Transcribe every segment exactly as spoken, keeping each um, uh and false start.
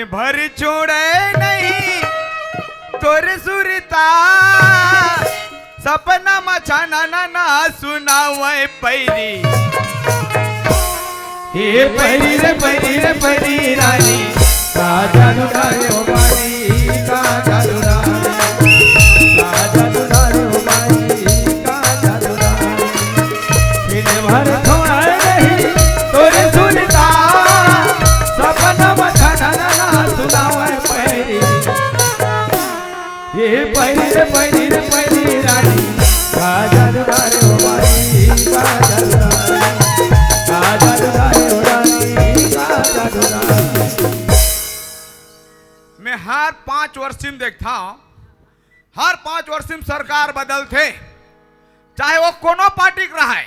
भर छोड़े नहीं तोर सुरता, सपना म छाना ना ना सुनावय पैरी। हे पैरी रे पैरी रे पैरी रानी, का जादू डाले ओ बारी, का जादू डाले, का जादू डाले ओ बारी, का जादू डाले। दिन भर छोड़े नहीं तोर सुरता, सपना म छाना ना सुनावय पैरी। ये पैरी रे पैरी रे पैरी रानी, का जादू डाले ओ बारी, का जादू डाले, का जादू डाले ओ रानी, का जादू डाले। मैं हर पांच वर्ष में देखता हूं, हर पांच वर्ष में सरकार बदलथे, चाहे वो कोनो पार्टी के रहे,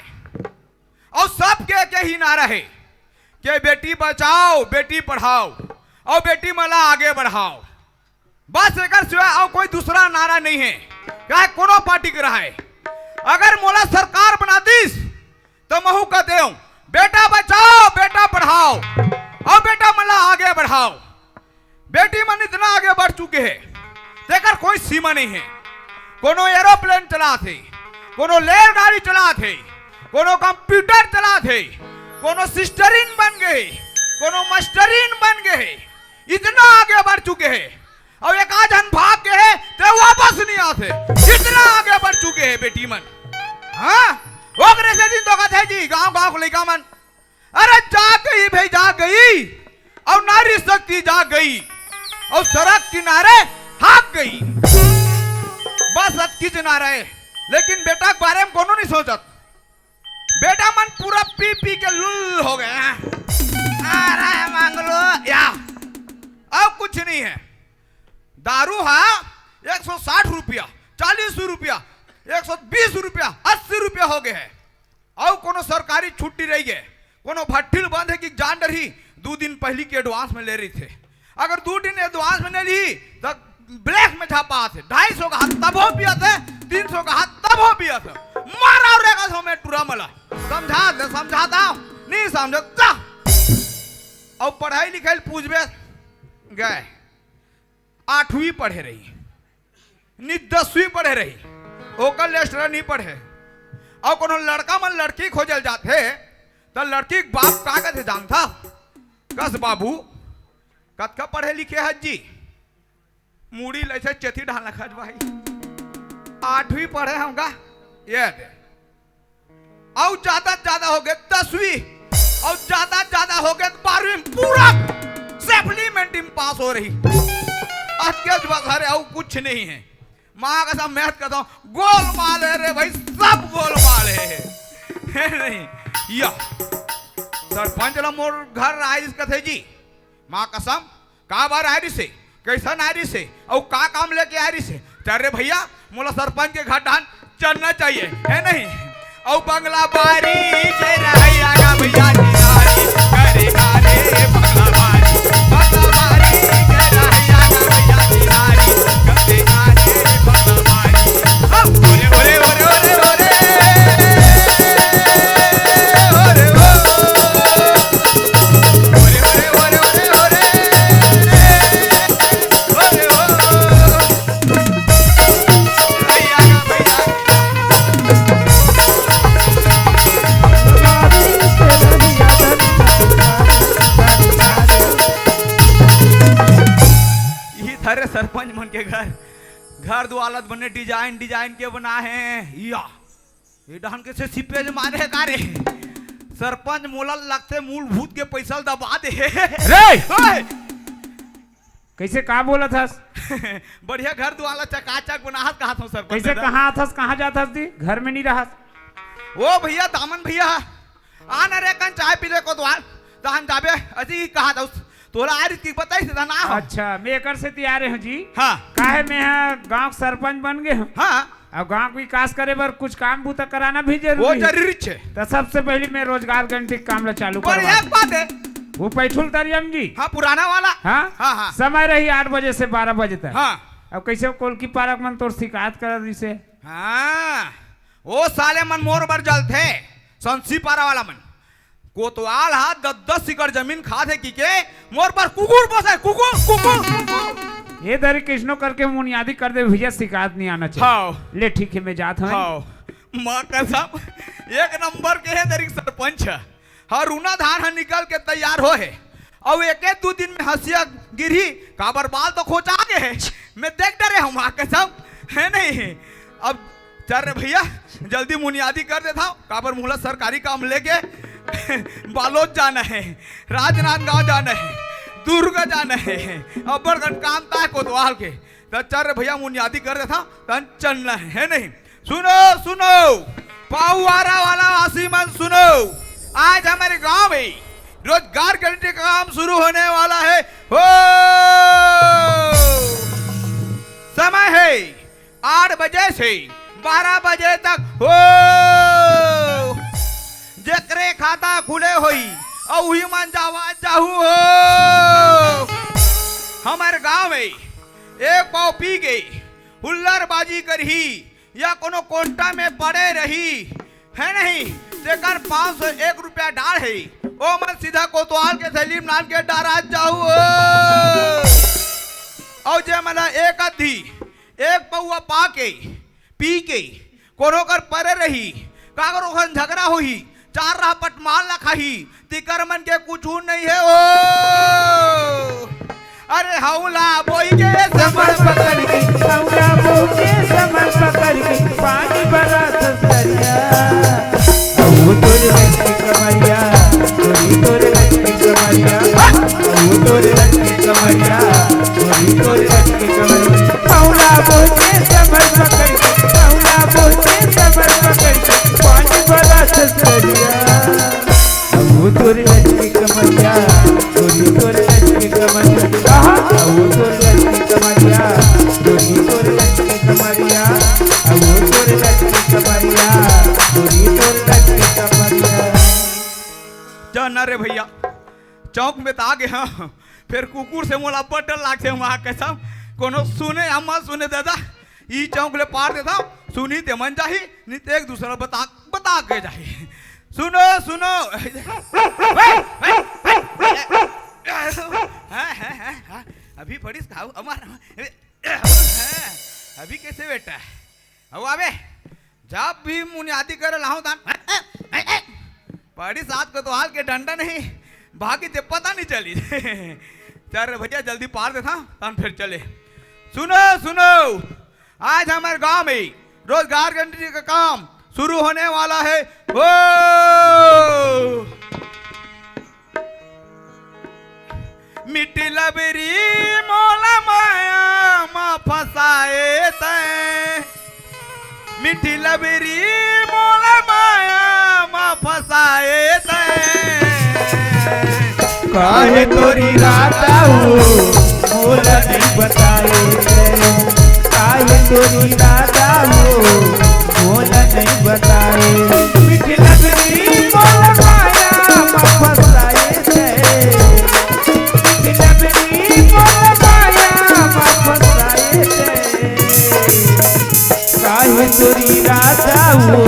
अउ सबके एक ही नारा हे कि बेटी बचाओ, बेटी पढ़ाओ, अउ बेटी मन ला आगे बढ़ाओ। बस एकर सिवा अउ कोई दूसरा नारा नहीं हे, चाहे कोनो पार्टी के रहे। अगर मोला सरकार बना दिस, त महू कह देव, बेटा बचाओ, बेटा पढ़ाओ, अउ बेटा मन ला आगे बढ़ाओ। बेटी मन इतना आगे बढ़ चुके हे, तेकर कोई सीमा नहीं हे। कोनो एरोप्लेन चलात हे, कोनो रेलगाड़ी चलात हे, कोनो कंप्यूटर चलात हे, कोनो सिस्टरिन बन गे हे, कोनो मास्टरिन बन गे हे। इतना आगे बढ़ चुके हे, अउ एक आध झन भाग गे हे, ते वापस नहीं आत हे। इतना आगे बढ़ चुके हे बेटी मन। हाँ, ओकरे सेती तो कथे जी, गांव गांव के लइका मन, अरे जाग गई भाई, जाग गई, अउ नारी शक्ति जाग गई, अउ सड़क किनारे हाग गई। बस अतकीच नारा हे, लेकिन बेटा के बारे में कोनो नहीं सोचत। बेटा मन पूरा पी पी के लुल हो गए हैं। अरे मंगलू या, अउ कुछ नहीं हे। दारू हा एक सौ साठ रुपया, चालीस रुपया, एक सौ बीस रुपया, अस्सी रुपया हो गए हे। अउ कोनो सरकारी छुट्टी रहिगे, कोनो भट्ठी ल बंद हे कि जान डरही, दू दिन पहिली के advance में ले रहिथे। अगर दू दिन advance में नइ लिही, त black में झापाथे। ढाई सौ के हा तभो पियाथे, तीन सौ के हा तभो पियाथे। मारा अउ रेगा सौ में टूरा मला। समझा दे, समझाता हूं, नहीं समझत, जा। अउ पढ़ाई लिखाई ल पूछबे, गए। आठवीं पढ़े रही, नि दसवीं पढ़े रही, ओकर ले extra नहीं पढ़े। अउ कोनो लड़का मन लड़की खोजे ल जाथे, त लड़की के बाप का कथे जानथा? कस बाबू, कतका पढ़े लिखे हस जी? मुड़ी ल अइसे चेथी डालना खज भाई, आठवीं पढ़े हंव गा, ये दे। अउ ज्यादा ज्यादा होगे दसवीं, अउ ज्यादा ज्यादा होगे बारहवीं, पूरा safely maintain पास हो रही। अतकेच बस हरे, अउ कुछ नहीं हे। माँ कसम, मैं कहता हूँ, गोलमाल हे रे भाई, सब गोलमाल हे, हे नहीं? या सरपंच ला मोर घर आइस कथे जी, माँ कसम, का बर आय रिसे, कइसन आय रिसे, अउ का काम लेके आय रिसे? त रे भइया, मोला सरपंच के घर डाहन चलना चाहिए, हे नहीं? अउ बंगला बारी के रहइया गा भइया जी, करे करे बंगला बारी, बंगला बारी के रहइया गा भइया जी, करे करे बंगला बारी। अब ओरे, ओरे, ओरे, ओरे, ओरे। इही धरे सरपंच मन के घर, घर दुआर ल बने design, design के बना हे। या, ये डहन के से सिपेज मारे हे का रे? सरपंच मोला लगथे मूलभूत के पैसा ल दबा दे हे। रे! ओए! कइसे का बोलत हस? बढ़िया घर दुआर ल चकाचक बनाहत कहत हंव सरपंच कइसे दादा। कहाँ आथस, कहाँ जात हस जी? घर में नहीं रहस। ओ भइया, दामन भइया, आ न रे, कन चाय पी ले कोतवाल, तहन जाबे, अजी कहा दउस, तोला आरिस की बताइस त ना हो। अच्छा, मैं एकर सेती आय रहेंव जी। हाँ। काहे मैं ह गांव के सरपंच बन गे हंव। हाँ। अब गांव के विकास करे बर कुछ काम बूता कराना भी जरूरी वो हे। जरूरी छे। त सबसे पहिली मैं रोजगार गारंटी के काम ला चालू पर करवा एक दूं। बात हे। वो पैठुल तरियम जी। हाँ, पुराना वाला। हाँ? हाँ, हाँ। समय रही आठ बजे से बारह बजे तक। हाँ। अब कइसे वो कोलकी पारक मन तोर शिकायत करत रिसे? हाँ, वो साले मन मोर बर जलथे, संसी पारा वाला मन। कोतवाल हा दस दस एकड़ जमीन खात हे कि के, मोर बर कुकुर पोसे, कुकुर, कुकुर, कुकुर। ये दरी किसनो करके मुनियादी कर दे भैया, शिकायत नहीं आना चाहिए। हाँ। ले ठीक है, मैं जात हूँ। हाँ। माँ कसम, एक नंबर के हे दरी सरपंच ह। हाँ, रूना धान ह निकल के तैयार हो हे। अउ एके दू दिन में हंसिया गिरही, काबर बाल तो खोचा गे हे। मैं देख डरे हूँ, माँ कसम, है नहीं? अब चल रे भैया, जल्दी मुनियादी कर देता हूँ, काबर मोला सरकारी काम लेके बालोद जाना है, राजनांदगांव जाना है, दुर्ग जाना है, अब्बड़ कन काम ताय कोतवाल के। त चल रे भैया, मुनियादी कर देता हूँ, तन चलना है, है नहीं? सुनो, सुनो, पाहुआरा वाला वासी मन सुनो, आज हमारे गांव में रोजगार गारंटी का काम शुरू होने वाला है। हो, समय है आठ बजे से बारह बजे तक। हो, जेकरे खाता खुले होई, अउ उही मन जावा जाहू हो। हमर गांव में एक पाव पी के हुल्लड़बाजी करही या कोनो कोंटा में पड़े रही, है नहीं, तेकर पाँच सौ एक रुपया डार हे, ओ मन सीधा कोतवाल के थैली में लान के डारा जाहू हो। अउ जे मन एक आधी एक पौवा पा के, पी के, कोनो कर परे रही, काकरो खन झगड़ा होही, चार राह पटमान ला खाही, तिकर मन के कुछु नहीं है ओ। अरे हौला बोई के समर पकड़ के, हौला बोई के समर पकड़ के, पानी भरा ससरिया। अउ तोरे लक्की कमरिया, तोरी तोरे लक्की कमरिया, अउ तोरे लक्की कमरिया, तोरी तोरे लक्की कमरिया। हौला बोई के समर पकड़ के, हौला बोई के समर पकड़ के, पानी भरा ससरिया। अउ तोरे लक्की कमरिया, तोरी तोरे लक्की कमरिया। आहा। अउ तोरे लक्की कमरिया, तोरी तोरे लक्की कमरिया। अउ तोरे लक्की कमरिया, तोरी तोरे लक्की कमरिया। जाना रे भैया, चौक में त आ गे हंव, फेर कुकुर से मोला अब्बड़ डर लागथे, माँ कसम। कोनो सुने या मत सुने दादा, ई चौक ले पार देथंव, सुनही ते मन जाही, नहीं ते एक दूसरा बता, बता के जाही। सुनो, सुनो। हाँ, हाँ, हाँ, हाँ। अभी पड़िस खाऊ, अमर, हाँ, अभी कैसे बेटा? अउ आबे, जब भी मुनियादी करे लाहूं तान, पड़ी सात कोतवाल के डंडा नहीं, भागी ते पता नहीं चली। चल रे भैया, जल्दी पार देथंव, तान फिर चले। सुनो, सुनो, आज हमर गांव में रोजगार गारंटी का काम शुरू होने वाला है। ओ! मिठी लबरी मोला माया मा फंसाए तैं, मिठी लबरी मोला माया मा फंसाए तैं। काहे तोर इरादा हो मोला नहीं बताए तैं, काहे तोर इरादा हो मोला नहीं बताए। मिठी लबरी मोला माया मा फंसाए तैं, मिठी लबरी मोला माया मा फंसाए तैं। काहे तोर इरादा हो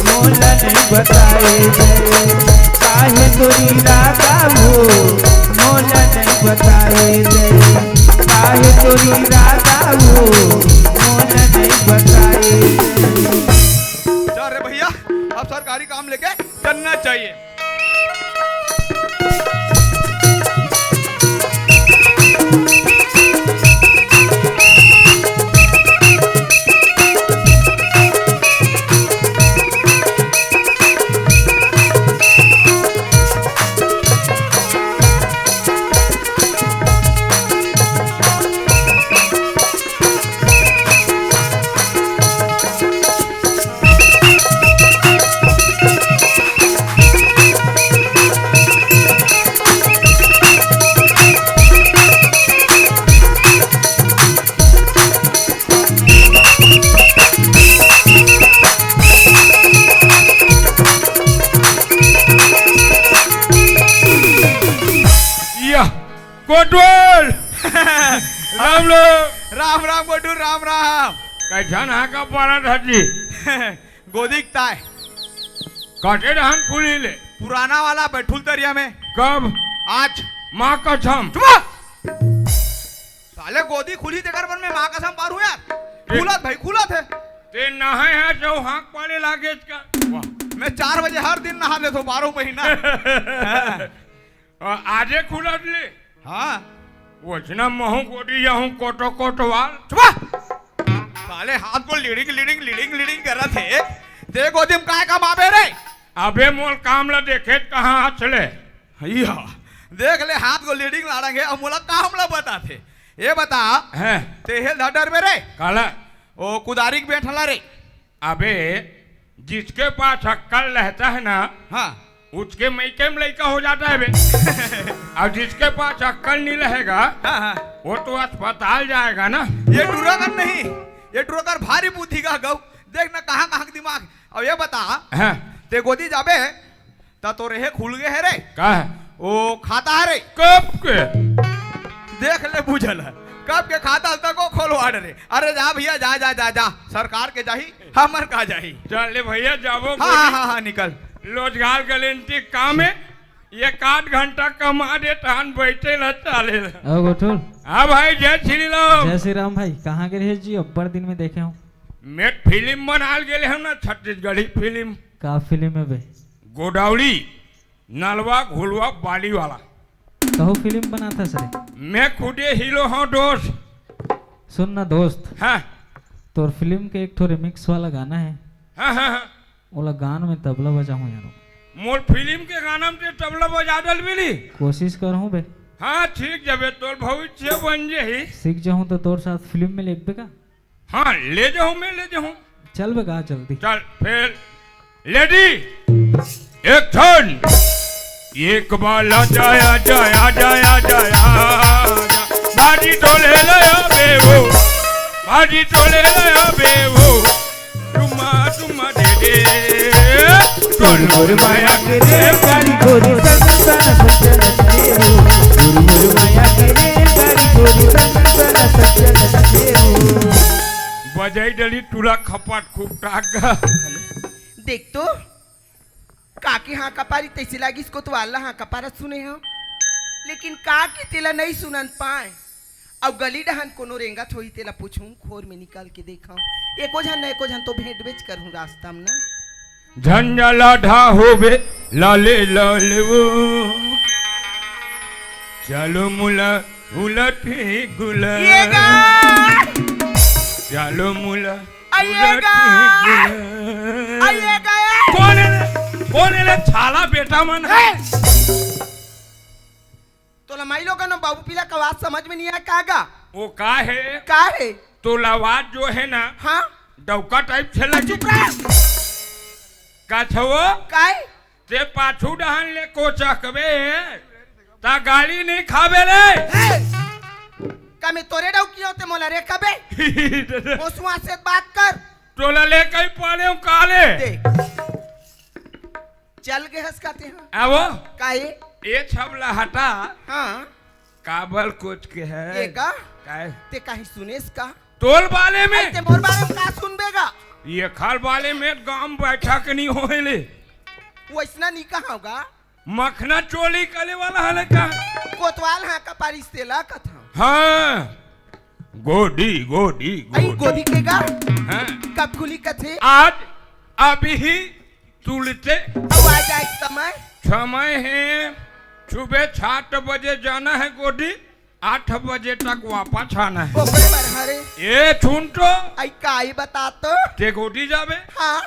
मोला नहीं बताए तैं, काहे तोर इरादा हो मोला नहीं बताए तैं, काहे तोर इरादा हो मोला नहीं बताए तैं। जा रे भैया, अब सरकारी काम लेके चलना चाहिए। या, कोटवाल। राम राम। राम राम गोटू, राम राम। कैसन हा का पारा धरजी? गोदी के ताय। काटे रहन फूली ले। पुराना वाला बैठुल तरिया में। कब? आज। माँ कसम। चुप! साले गोदी खुली तेकर बर मैं माँ कसम पारूं यार। ए- खुलत भाई, खुलत हे। ते नहाए हा जो हांक पाड़े लागेच का? वाह। मैं चार बजे हर दिन नहा लेथों, बारह महीना। हाँ। अउ आजे खुलत ले। हाँ। वोचना महूं गोदी जाहूं कोटो कोटवाल। चुप! साले हाथ गोड़ लिड़िंग, लिड़िंग, लिड़िंग, लिड़िंग करत हे। ते गोदी म काय कमाबे रे? अबे मोर काम ला देखे कहाँ हंस ले। हइया, देख ले हाथ गोड़ लिड़िंग लाड़ंग हे, अउ मोला काम ला बताथे। ये बता, हैं। ते हे ला डरबे रे? काला? ओ कुदारी के बेंट ला रे। अबे, जिसके पास अक्कल रहता है ना, हाँ। उसके मइके में लइका हो जाता है बे। अउ जिसके पास अक्कल नहीं रहेगा, हाँ, हाँ। वो तो अस्पताल जाएगा ना। ये टुरा कर नहीं, ये टुरा कर भारी बुद्धि का गऊ। देख ना कहाँ, कहाँ के दिमाग। अउ ये बता, हाँ। ते गोदी जाबे, त तोर हे खुल गे हे रे। का हे? ओ खाता हे रे। कब के? देख ले बुझल हे। कब के खाता तको खोलवा डरे। अरे जा भइया, जा, जा, जा, जा। सरकार के जाही, हमर का जाही। चल ले भइया, जाबो हाँ, गोदी। हाँ, हाँ, हाँ, निकल। रोजगार गारंटी काम हे, एक आध घंटा कमा दे, तहन बइठे ला चाले ला। ओ गोठुल। हाँ भाई, जय श्री राम। जय श्री राम भाई, कहाँ के रहेस जी? अब्बड़ दिन में देखे हंव। मैं फिल्म बनाल गेले हंव ना, छत्तीसगढ़ी फिल्म। का फिल्म हे बे? गोडावड़ी, नलवा घुलवा बाली वाला। कहूँ फिल्म बनाथस रे? मैं खुदे हीरो हंव दोस्त। सुन ना दोस्त। हाँ। तोर फिल्म के एक ठो remix वाला गाना हे। हाँ, हाँ, हाँ। ओला गान में तबला बजाहूँ यार। मोर फिल्म के गाना में ते तबला बजा डलबे रे? कोशिश करहूँ बे। हाँ, ठीक जाबे, तोर भविष्य बन जाही। सीख जाहूँ त तोर साथ फिल्म में लेगबे का? हाँ, ले जाहूँ, मैं ले जाहूँ। चल बे, गा जल्दी। चल, फिर, lady, action। एक बार आजा, आजा, आजा, आजा, आजा। बाजी टोले लाया बे वो, बाजी टोले लाया बे वो। चुम्मा, चुम्मा दे दे। तोर मोर माया के रे गाड़ी घोड़ी संग संग सच्चे हो। तोर मोर माया के रे गाड़ी घोड़ी संग संग सच्चे हो। बजाई डली टूरा खपाट खूब टाक। देख तो, काकी हाँका पारी तइसे लागिस, कोतवाल ला हाँका पारत सुने हंव, लेकिन काकी तेला नइ सुनन पाय। अउ गली डहन कोनो रेंगत होही, तेला पूछहूँ, खोर में निकल के देखहूँ, एको झन न एको झन तो भेंट बेच करहूँ रास्ता में ना। झंझलाढ़ा होबे लाले लाले वो, चालो मुला उलट गुला। ये गा! चालो मुला आइएगा। उलट गुला। आइएगा। कोन हे रे? कोन हे रे? छाला बेटा मन हे। ए! तोला माई लोगन अउ बाबू पीला का आवाज समझ में नइ आय का गा? वो का हे? का हे? तोला आवाज जो हे ना, हाँ? डौका type से लगी। चुप रह। का छवो? काय? ते पाछू डहन ले कोचकबे, त गाली नइ खाबे रे। ए! का मैं तोरे डौकी हंव ते मोला रे कबे? होसुआ से बात कर। तोला ले कहीं पाले हूँ काले। देख। चल गे हस का ते हा। आवो। काहे? ए छबला हटा। हाँ। काबर कोचके हे? ये का? काय? ते कहीं सुनेस का? तोर बारे में। अरे ते मोर बारे में का सुनबे गा? ये खाल बारे में गांव बैठक नइ होय ले। वइसना नइ कहंव गा। मखना चोली करे वाला हले का? कोतवाल हाँका पारिस तेला कथंव। हाँ। गोदी, गोदी, अई गोदी। गोदी के गा? हाँ। कब खुली कथे? आज, अभी ही तुलते। अब आ जाए समय। समय हे, सुबह सात बजे जाना हे गोदी, आठ बजे तक वापस आना हे। ओकरे बर हरे। ए, सुन तो। अई काई बता तो। ते गोदी जाबे? हाँ।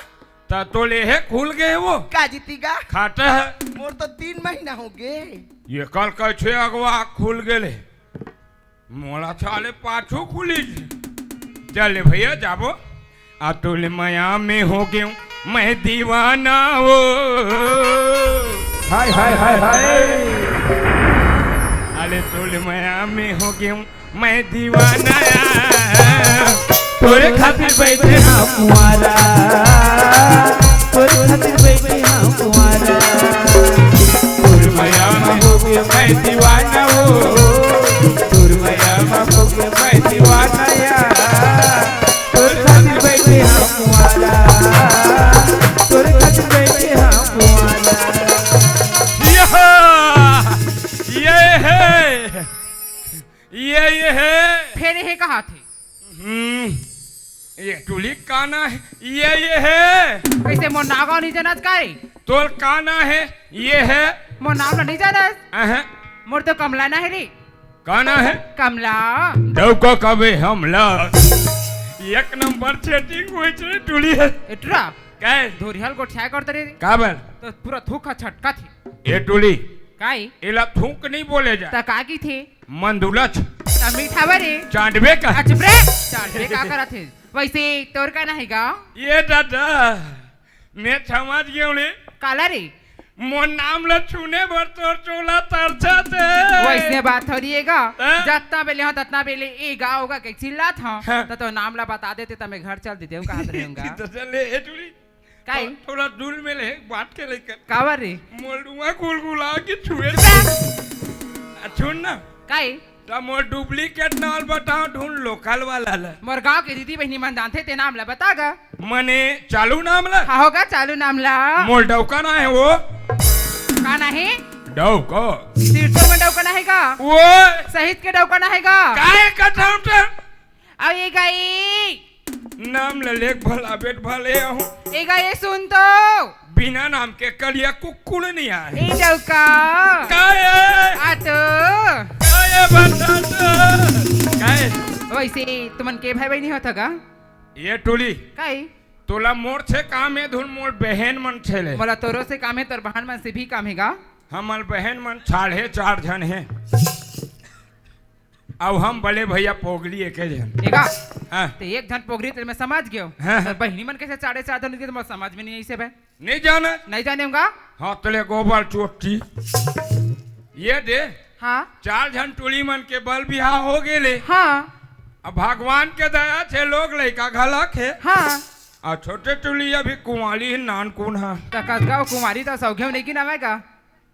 त तोर एहे खुल गे हे वो। का जीती गा? खाता हे। मोर तो तीन महीना हो गे। ये कल कइसे अगवा खुल गेले? मोला साले पाछू खुलिस। चल ले भइया, जाबो। आ तोर मया में हो गेंव मैं दीवाना वो। हाय, हाय, हाय, हाय। अरे तोर मया में हो गेंव मैं दीवाना। तोरे खातिर बैठे हंव कुंवारा, तोरे खातिर बैठे हंव कुंवारा। तोर मया में हो गेंव मैं दीवाना वो, तोर मया में हो गेंव मैं दीवाना यार। तोरे खातिर बैठे हंव कुंवारा, तोरे खातिर बैठे हंव कुंवारा। ये टुली का ना हे? ये, ये हे। कइसे मोर नाव गाँव नइ जानस काय? तोर का ना हे? ये हे। मोर नाम ला नइ जानस? अहं। मोर तो कमला ना हे रे। का ना हे? कमला। डौका कबे हमला। एक नंबर setting होइस रे टुली हे। ए टुरा। काय? धोरिहा ल गोठियाय करत रे। काबर? त पूरा थूक ह छटकथे। ए टुली। काय? एला थूक नइ बोले जाय। त का कहिथे? मंदुलच। त मीठा बरे। चांटबे का? अचबरे। चांटबे का करत हे? वइसे तोर का ना हे गा? ये दादा, मैं समझ गेंव रे। काला रे? मोर नाम ल सुने बर तोर चोला तरसथे। वइसने बात थोड़ी हे गा। हाँ? जतना बेले हों, ततना बेले ए गा, ओ गा कहिके चिल्लात हों। हाँ। त तोर नाम ल बता देते, त मैं घर चल देतेंव, कहत रहेंव गा। त चल ले, ए टुली। काय? थो-, थोड़ा दूर में ले, बात के लेकर। काबर रे? मोर डुमा गुलगुला के छुए दे। आ, सुन ना। काय? त मोर duplicate नाव ल बतावत हों, local वाला ला। मोर गाँव के दीदी बहिनी मन जानथे, ते नाम ला बता गा। मने चालू नाम ला? हाँ हो गा, चालू नाम ला। मोर डौका ना हे वो। का ना हे? डौका। सिरसों में डौका ना हे गा? वो। सहित के डौका ना हे गा? काय कथौं त? अउ ए गा ए। नाम ल लेके भला बेट भले आहूँ। ए गा ए सुन तो। बिना नाम के करिया कुकुर नइ आय। ए डौका। काय? आ तो। काय बता तो? काय? वइसे तुमन के भाई बहिनी होथा गा? ये टुली। काय? तोला मोर से काम हे धुन मोर बहन मन से ले। मोला तोरो से काम हे, तोर बहन मन से भी काम हे गा। हमर बहन मन साढ़े चार झन हे। अउ हम बड़े भइया पोगली एके झन। ए गा? हाँ। ते एक झन पोगली ते मैं समझ गेंव। हाँ, हाँ। त बहिनी मन कइसे साढ़े चार झन के, त मोर समझ में नइ आइस हे बे। नइ जानस? नइ जानेंव गा। हाँ, तले गोबर चोटी। ये दे। हाँ। चार झन टुली मन के बर बिहाव हो गे ले। हाँ। अब भगवान के दया से लोग लइका घलक हे। हाँ। अउ छोटे टुली अभी कुंवारी हे, नानकुन हे। त कस गा कुंवारी त सौघे नइ गिनावय गा।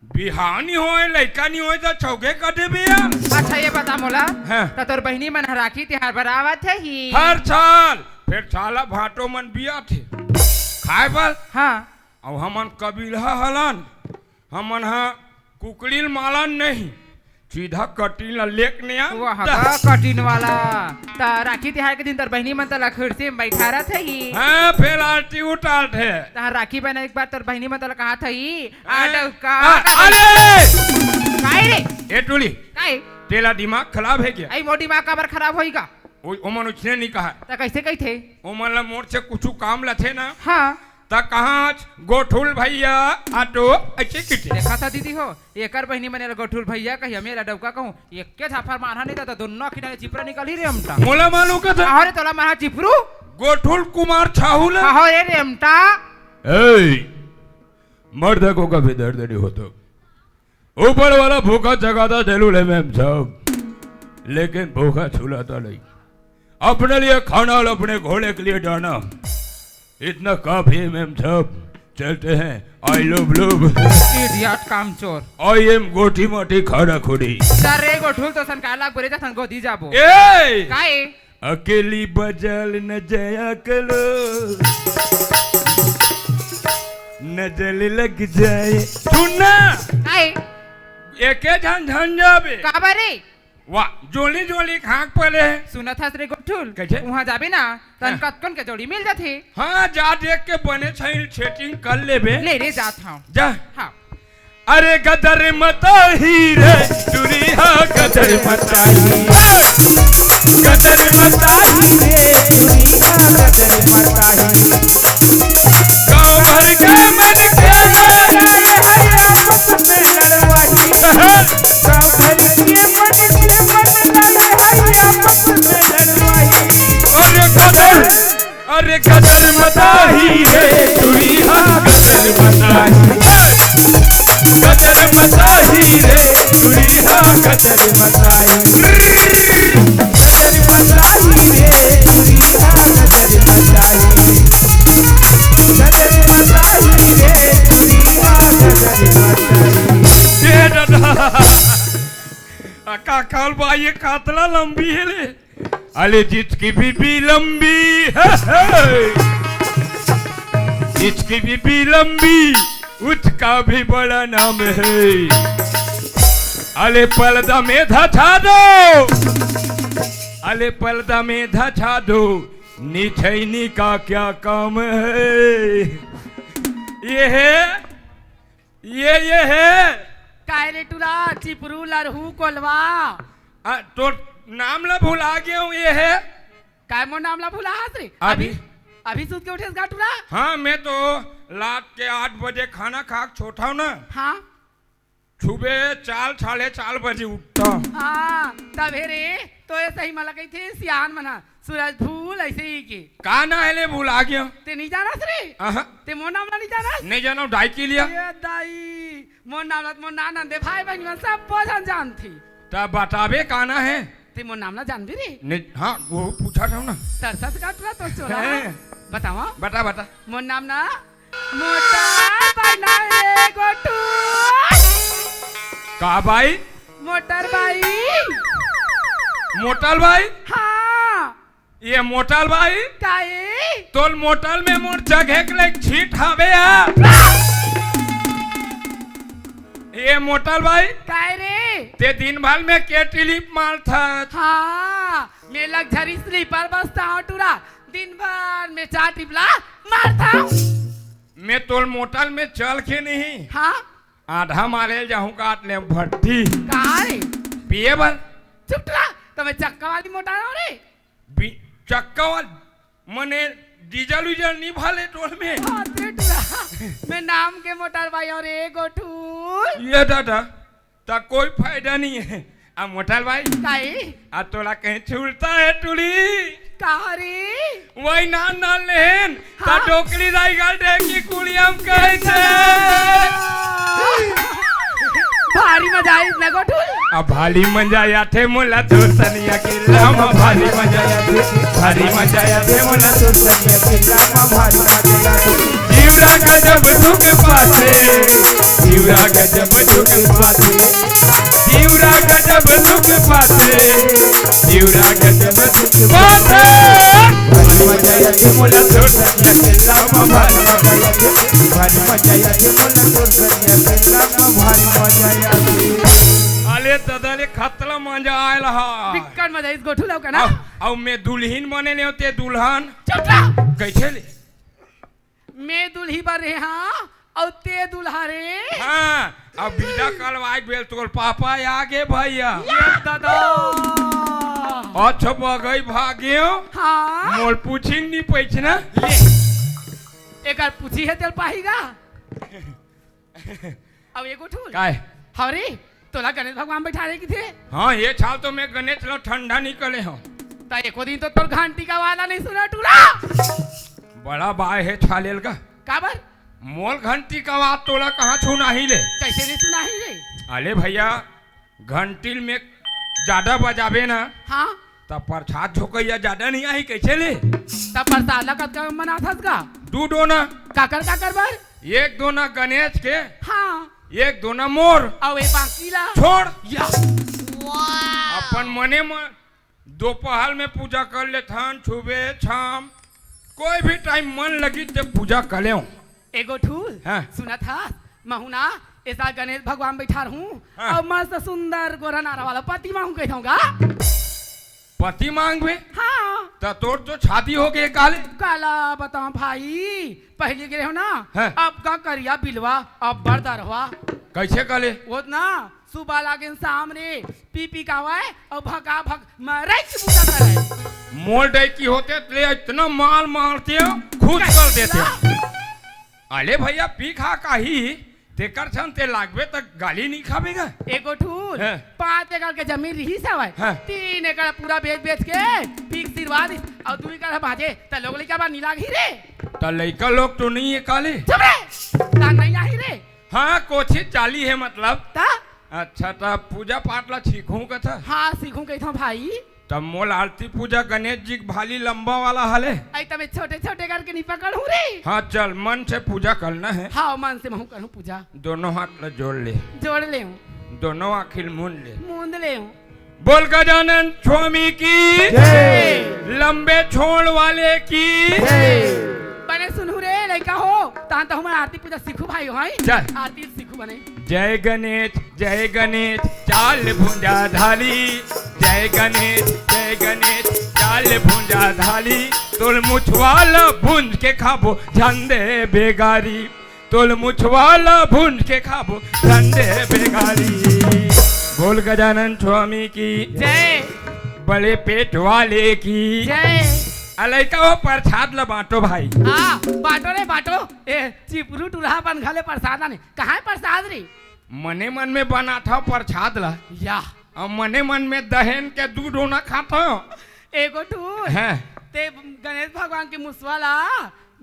बिहाव नइ होय, लइका नइ होय, त चौके कटे बिया। अच्छा, ये बता मोला, हाँ। त तोर बहिनी मन ह राखी तिहार बर आवत हे ही? हर साल, फेर साला भांटो मन बियाथे। खाय बर। हाँ। अउ हमन कबीरहा हलन, हमन ह कुकड़ी ल मालन नहीं, सीधा कटिन ला लेक ने आ। वाह, गा कटिन वाला। त राखी तिहार के दिन तोर बहिनी मन तोला खुर्सी में बइठारत हे ही। हाँ, फेर आरती उतारत हे। त राखी बने के बाद तोर बहिनी मन तोला कहत हे ही, आ हाँ। डौका। आ, अरे! काय रे? ए टुली, काय? तेला दिमाग खराब हे क्या? अई मोर दिमाग काबर खराब होही गा? ओ, ओमन ओइसने नइ कहय। त कइसे कहिथे? ओमन ला मोर से कुछु काम लथे ना। हाँ। त कहाँ गोठुल भइया, आटो, अइसे कहिथे। देखा था दीदी हो, एकर बहिनी मन एला गोठुल भइया कही, हमें एला डौका कहूँ। एके झापड़ मारहा नहीं त, त दुन्नो किनारे चिपरा निकलही रे एमटा। मोला मालूम का था? अरे तोला मारहा चिपरू? गोठुल कुमार छाहू ला। हाँ, हो रे एमटा। ए, मर्द को कभी दर्द नहीं होता। ऊपर वाला भूखा जगाता जरूर है मेम साहब, लेकिन भूखा छुलाता नहीं। अपने लिए खाना और अपने घोड़े के लिए दाना, इतना काफी है मेम साहब। चलते हैं, I love love। Idiot कामचोर। I am गोटी मोटी खाना खुड़ी। सर रे गोठुल तो सन काला गोरे जा थन गोदी जाबो। ए! काए? अकेली बजल न जया कलो, नजर लग जाए। सुन ना। काए? एके झन झन जाबे। काबर रे? वाह, जोली जोली खाक पले। सुनत हस रे गोठुल? कइसे? उहाँ जाबे ना, तन हाँ। कतकन के जोड़ी मिल जाथे। हाँ, जा देख के बने सही setting कर लेबे। ले रे, जात हँव। जा। हाँ। अरे गदर मताही रे, दुरिहा गदर मताही। गदर मताही रे, दुरिहा गदर मताही। गाँव भर के मन के अरे गदर, अरे गदर मताही रे, दुरिहा गदर मताही। गदर मताही रे, दुरिहा गदर मताही। गदर मताही रे, दुरिहा गदर मताही। गदर मताही रे, दुरिहा गदर मताही। ए दादा, आ का काल बा, ये कातला लंबी हे ले। अले जिसकी बीबी लंबी है, है। जिसकी बीबी लंबी, उसका भी बड़ा नाम है। अले पर्दा में धछा दो, अले पर्दा में धछा दो, निछैनी का क्या काम है? ये है, ये, ये है। काय रे टुरा, चिपरू, लरहू, कोलवा। आ, तोर नाम ला भुला गेंव, ये है। काय मोर नाम ला भुला हस रे? अभी। अभी, अभी सुत के उठेस गा टुरा? हाँ, मैं तो रात के आठ बजे खाना खा के सोथंव ना। हाँ। सुबह चार, साढ़े चार बजे उठथंव। हाँ, तभे रे, तो ये सही मला कहिथे, सियान मन ह, सूरज फूल ऐसे ही के। का ना हे ले, भुला गेंव। ते नहीं जानस रे? अहा। ते मोर नाम ला नहीं जानस? नहीं जानंव, दाई के लिया। ये दाई, मोर नाम ला, मोर नानंदे भाई बहिनी मन सब झन जानथे। त बताबे का ना हे? ते मोर नाम ला जानबे रे? नहीं, हाँ, वो पूछा था ना। तरसत का टुरा तो चोला। हैं। बतावा। बता, बता। मोर नाम ना मोटर बाई ना ए गोठू। का बाई? मोटर बाई। मोटर बाई? हाँ। ये मोटर बाई? काई? तोर मोटर में मोर जगह के लिए छीट हवे या? ये मोटर बाई? काय रे? ते दिन भर में के टिलिप मारथस? हाँ, मैं लग्जरी स्लीपर बसथंव टुरा, दिन भर में चार टिपला मारथंव। मैं तोर मोटर में चल के नहीं। हाँ? आधा मारे जाहूं काट ले भट्टी। का रे? पिए बर। चुप टुरा, त मैं चक्का वाली मोटर हंव रे। बी-, चक्का वाली, मने डीजल उजल नहीं भरे तोर में। हाँ, ते टुरा, मैं नाम के मोटर बाई हंव रे गोठू। ये दादा, त कोई फायदा नहीं है। आ मोटर बाई। काई? आ तोला कहीं छूलता है टुरी? का रे? वही नान नान लेन, ता हाँ। डोकरी दाई गाल दे की कुड़िया म कहे थे। भारी मजा आई ना गोठू। अब भारी मजा आथे मोला तोर सनिया के लाम, भारी मजा आथे, भारी मजा आथे मोला तोर सनिया के लाम, भारी मजा आथे। जीवरा गजब दुख पाथे, जीवरा गजब दुख पाथे, जीवरा गजब दुख पाथे, जीवरा गजब दुख पाथे। भारी मजा आथे मोला तोर सनिया के लाम, भारी मजा आथे, भारी मजा आथे मोला तोर सनिया के लाम, भारी मजा आथे। अले दादा ले खतरा मजा आयल हा। बिक्कट मजा आइस गोठू लौका ना। अउ, अउ मैं दुल्हिन बने ले होते दुल्हन। चुप रह। कैसे ले? मैं दुल्ही बर रहे हाँ, अउ ते दुल्हा रे। हाँ, अब बिदा करवाए बेल तोर पापा आगे भैया। ये दादा। अच्छा बगई भाग्यो। हाँ। मोर पूछी नहीं पैछना। ले। एकर पूछी है तेल पाहीगा। अब एगो ठूल। काय? हवरी, तोला गणेश भगवान बैठा रहे की थे? हाँ, ये छाल तो मैं गणेश लो ठंडा निकले हूँ। ता एको दिन तो तोर घंटी का आवाज नहीं सुना टूरा। बड़ा बाय है छालेल का। काबर? मोल घंटी का आवाज तोला कहाँ सुनाही ले? कैसे नहीं सुनाही रे? अले भैया, घंटी में ज्यादा बजाबे ना, हाँ। तब प्रसाद झोंकैया ज्यादा नहीं आही, कैसे ले? तब प्रसाद ला कतका मनाथस का? दू दोना। काकर काकर बर? एक दोना गणेश के, हाँ। एक दोना मोर। अउ ए बाकी ला? छोड़। या। अपन मने मन दोपहर में पूजा कर लेथन, सुबह, शाम, कोई भी टाइम मन लगी ते पूजा कर लेव। एगो ठूल, हाँ। सुनत हस, महूँ ना ऐसा गणेश भगवान बैठा रहूं, हाँ। अउ मस्त सुंदर गोरा नारा वाला पति मांगू कहिथंव गा। पति मांगबे? हाँ। त तोर तो शादी हो गए काले। काला बताओ भाई, पहली गे रहेंव ना, हाँ। अब का करिया बिलवा, अब बड़ दरवा। कैसे काले? वो ना, सुबह लागेन शाम रे, पी पी कावय, अउ भका भक मरई की बूता करय। मोल डैकी होते ले इतना माल मारते हो, खुश कर देते हो। अले भैया, पी खा काही, तेकर छन ते लागबे त गाली नहीं खाबे गा। एगो ठूल, हैं। पाँच एकड़ के जमीन रिहिस हवय, हैं। तीन एकड़ पूरा बेच बेच के पी के सिरवा दिस, अउ दू एकड़ भाजे, त लोग लइका बा नहीं लागही रे। त लइका लोग तो नहीं है काले। चुप रे, तान नहीं आही रे। हाँ, कोशिश चाली है मतलब। त? अच्छा, त पूजा पाठ ला सीखूं कथा? हाँ, सीखूं कहिथंव भाई। तब मोल आरती पूजा गणेश जी के भाली लंबा वाला हले। आई तबे छोटे छोटे करके नहीं पकड़ू रे। हाँ चल, मन से पूजा करना है। हाँ, मन से महूँ करूँ पूजा। दोनों हाथ ला जोड़ ले। जोड़ ले हूँ। दोनों आँखी ल मूंद ले। मूंद ले हूँ। बोल गजानन स्वामी की जय। लंबे छोड़ वाले की जय। बने सुनहू रे लइका हो, तहां तो हमर आरती पूजा सीखू भाई हो, हैं? चल। आरती सीखू बने। जय गणेश, जय गणेश, चाल भुंजा धाली। जय गणेश, जय गणेश, आले भुंजा धाली, तोल मुछवाला भुंज के खाबो झंडे बेगारी। तोल मुछवाला भुंज के खाबो झंडे बेगारी। बोल गजानन स्वामी की जय। बड़े पेट वाले की जय। अलैका हो प्रसाद ल बांटो भाई। हाँ, बांटो रे बांटो। ए, चिपरू टुरहा बन घले प्रसाद आने। कहाँ है प्रसाद रे? मने मन में बनात हव प्रसाद ल। या। अउ मने मन में दहेन के दू डोना खात हव। एगो ठू। हैं। ते गणेश भगवान के मुसवा ला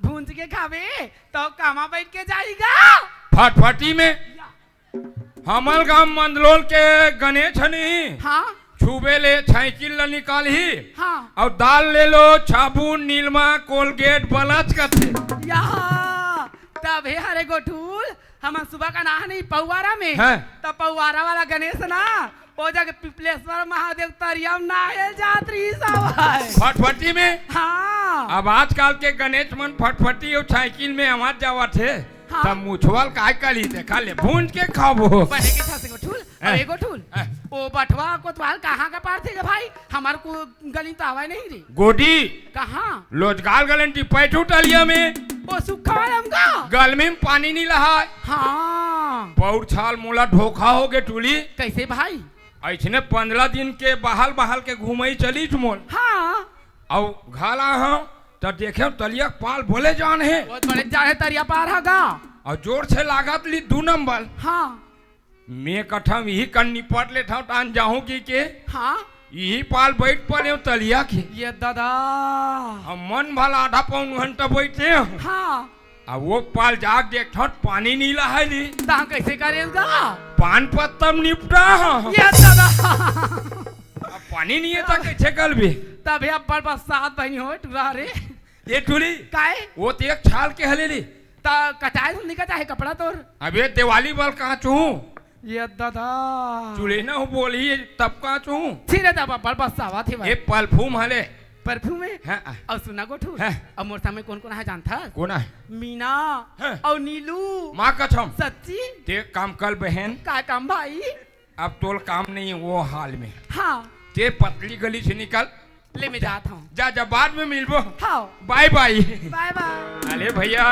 भूंज के खाबे, तो कामा बैठ के जाएगा? फटफटी में। या। हमर गांव मंदलोल के गणेश हनी। हाँ। छुबे ले साइकिल ल निकालही। हाँ। अउ दाल ले लो, साबुन, निरमा, कोलगेट, बलच कथे। या, तब हे हरे गोठूल, हमन सुबह का नहा नहीं पौवारा में। हैं। त पौवारा वाला गणेश ना, ओ जग पिपलेश्वर महादेव तरिया में नहायल जात रहिस हवय। फटफटी में? हाँ। अब आजकल के गणेश मन फटफटी अउ साइकिल में आवत जावत हे, हाँ। त मुछवा ल काय करी, देखा ले, भूंज के खाबो। बने के था से गोठूल, हैं। अरे गोठूल, हैं। ओ बठवा कोतवाल कहाँ का पार थे गे भाई? हमार को गली तो आवा नहीं रे। गोडी। कहाँ? लोजगाल गलन टिपैठू टलिया में। ओ सुखा वाला हमका? गलमी में पानी नहीं लहाय। हाँ। पौर छाल मोला धोखा हो गे टूली। कैसे भाई? ऐसने पंद्रह दिन के बहाल बहाल के घूमई चलीच मोल। हाँ। अउ घाला हूँ त देखे तलिया के पाल बोले जान हे। बहुत बड़े जान हे तरिया पार हा गा। अउ जोर से लागत ली दू नंबर। हाँ। मैं कथम इही कन निपट लेथव, टान जाहूं की के। हाँ। इही पाल बैठ पड़े तलिया के। ये दादा। हम मन भला आधा पौन घंटा बैठे हूँ। हाँ। अब वो पाल जाग देखथव, पानी नहीं लहाय ली। ता कैसे करेगा? पान पत्ता में निपटा हूँ। ये दादा। अब पानी नहीं है, ता कैसे कर भी? तबे अब बड़ बरसात बनी हो, टुरा रे। ये टूली। काय? वो तो एक छाल के हले ली। ता कटाए से निकल जाए कपड़ा तोर। अबे दिवाली बल कहाँ चूहूं? ये दादा। चूल्हे ना हो बोली, तब कहाँ चूहूं? छिरे दा बब्बर बस आवा थे भाई। ये परफ्यूम हले। परफ्यूम है? हाँ। और सुना गोठू। हाँ। अब मोर सामने कौन कौन है जानता? कौन है? मीना। हाँ। और नीलू। माँ कसम। सच्ची? ते काम कर बहन। का काम भाई? अब तोल काम नहीं वो हाल में। हाँ। ते पतली गली से निकल। ले मैं जात हूँ। जा, जा, बाद में मिलबो। हाँ। बाय बाय। बाय बाय। अरे भैया,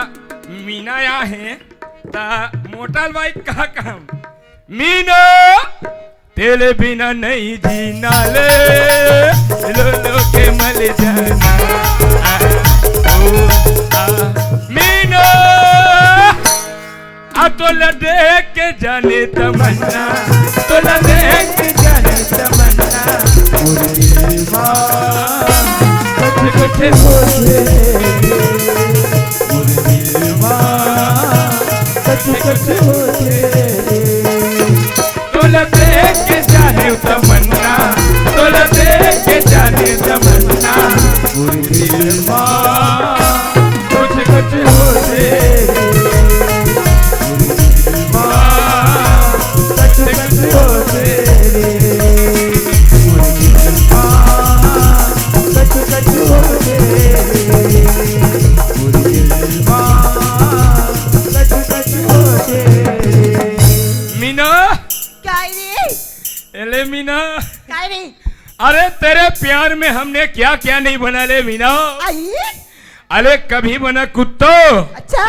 मीना या है, ता मोटर बाइक का काम। मीना, तेरे बिना नहीं जीना ले, लो लो के मल जाना। आ, ओ, आ, मीना। आ तोला देख के जाने तमन्ना, तोला देख के जाने तमन्ना, मोर दिलवा कच कच होथे, मोर दिलवा कच कच होथे। तोला देख के जाने तमन्ना, तोला देख के जाने तमन्ना, मोर दिलवा कच कच होथे। मीना। काय रे? एले मीना। काय रे? अरे तेरे प्यार में हमने क्या क्या नहीं बना ले मीना। आई? अरे कभी बना कुत्तो। अच्छा।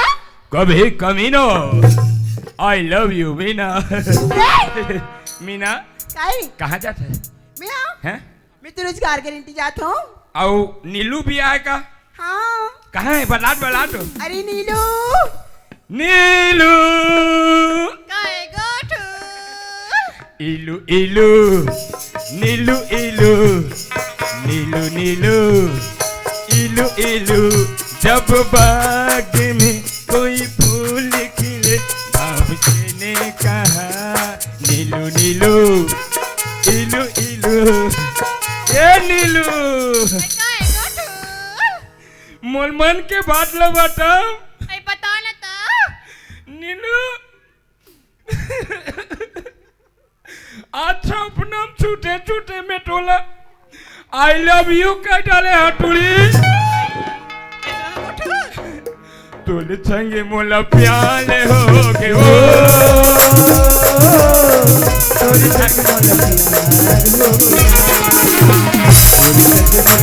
कभी कमीनो। I love you Meena. ए! मीना। काय? कहाँ जात है? मैं? हैं? मैं तो रोजगार गारंटी जात हूँ। अउ नीलू भी आए का? हाँ। कहाँ है? बलाट, बलाट। अरे नीलू। नीलू। काय गोठू? इलू, इलू, नीलू, इलू, नीलू, नीलू, इलू, इलू, जब बाग में कोई फूल खिले, बाबूजी ने कहा, "नीलू, नीलू, इलू, इलू, ये नीलू।" काय गोठू? मोर मन के बात ला बता। अरे बता ना तो। नीलू। अच्छा, अपना छूटे छूटे में टोला I love you कह डाले हटुड़ी। तोले संगे मोला प्यार हो गए हो। तोले संगे मोला प्यार हो गए।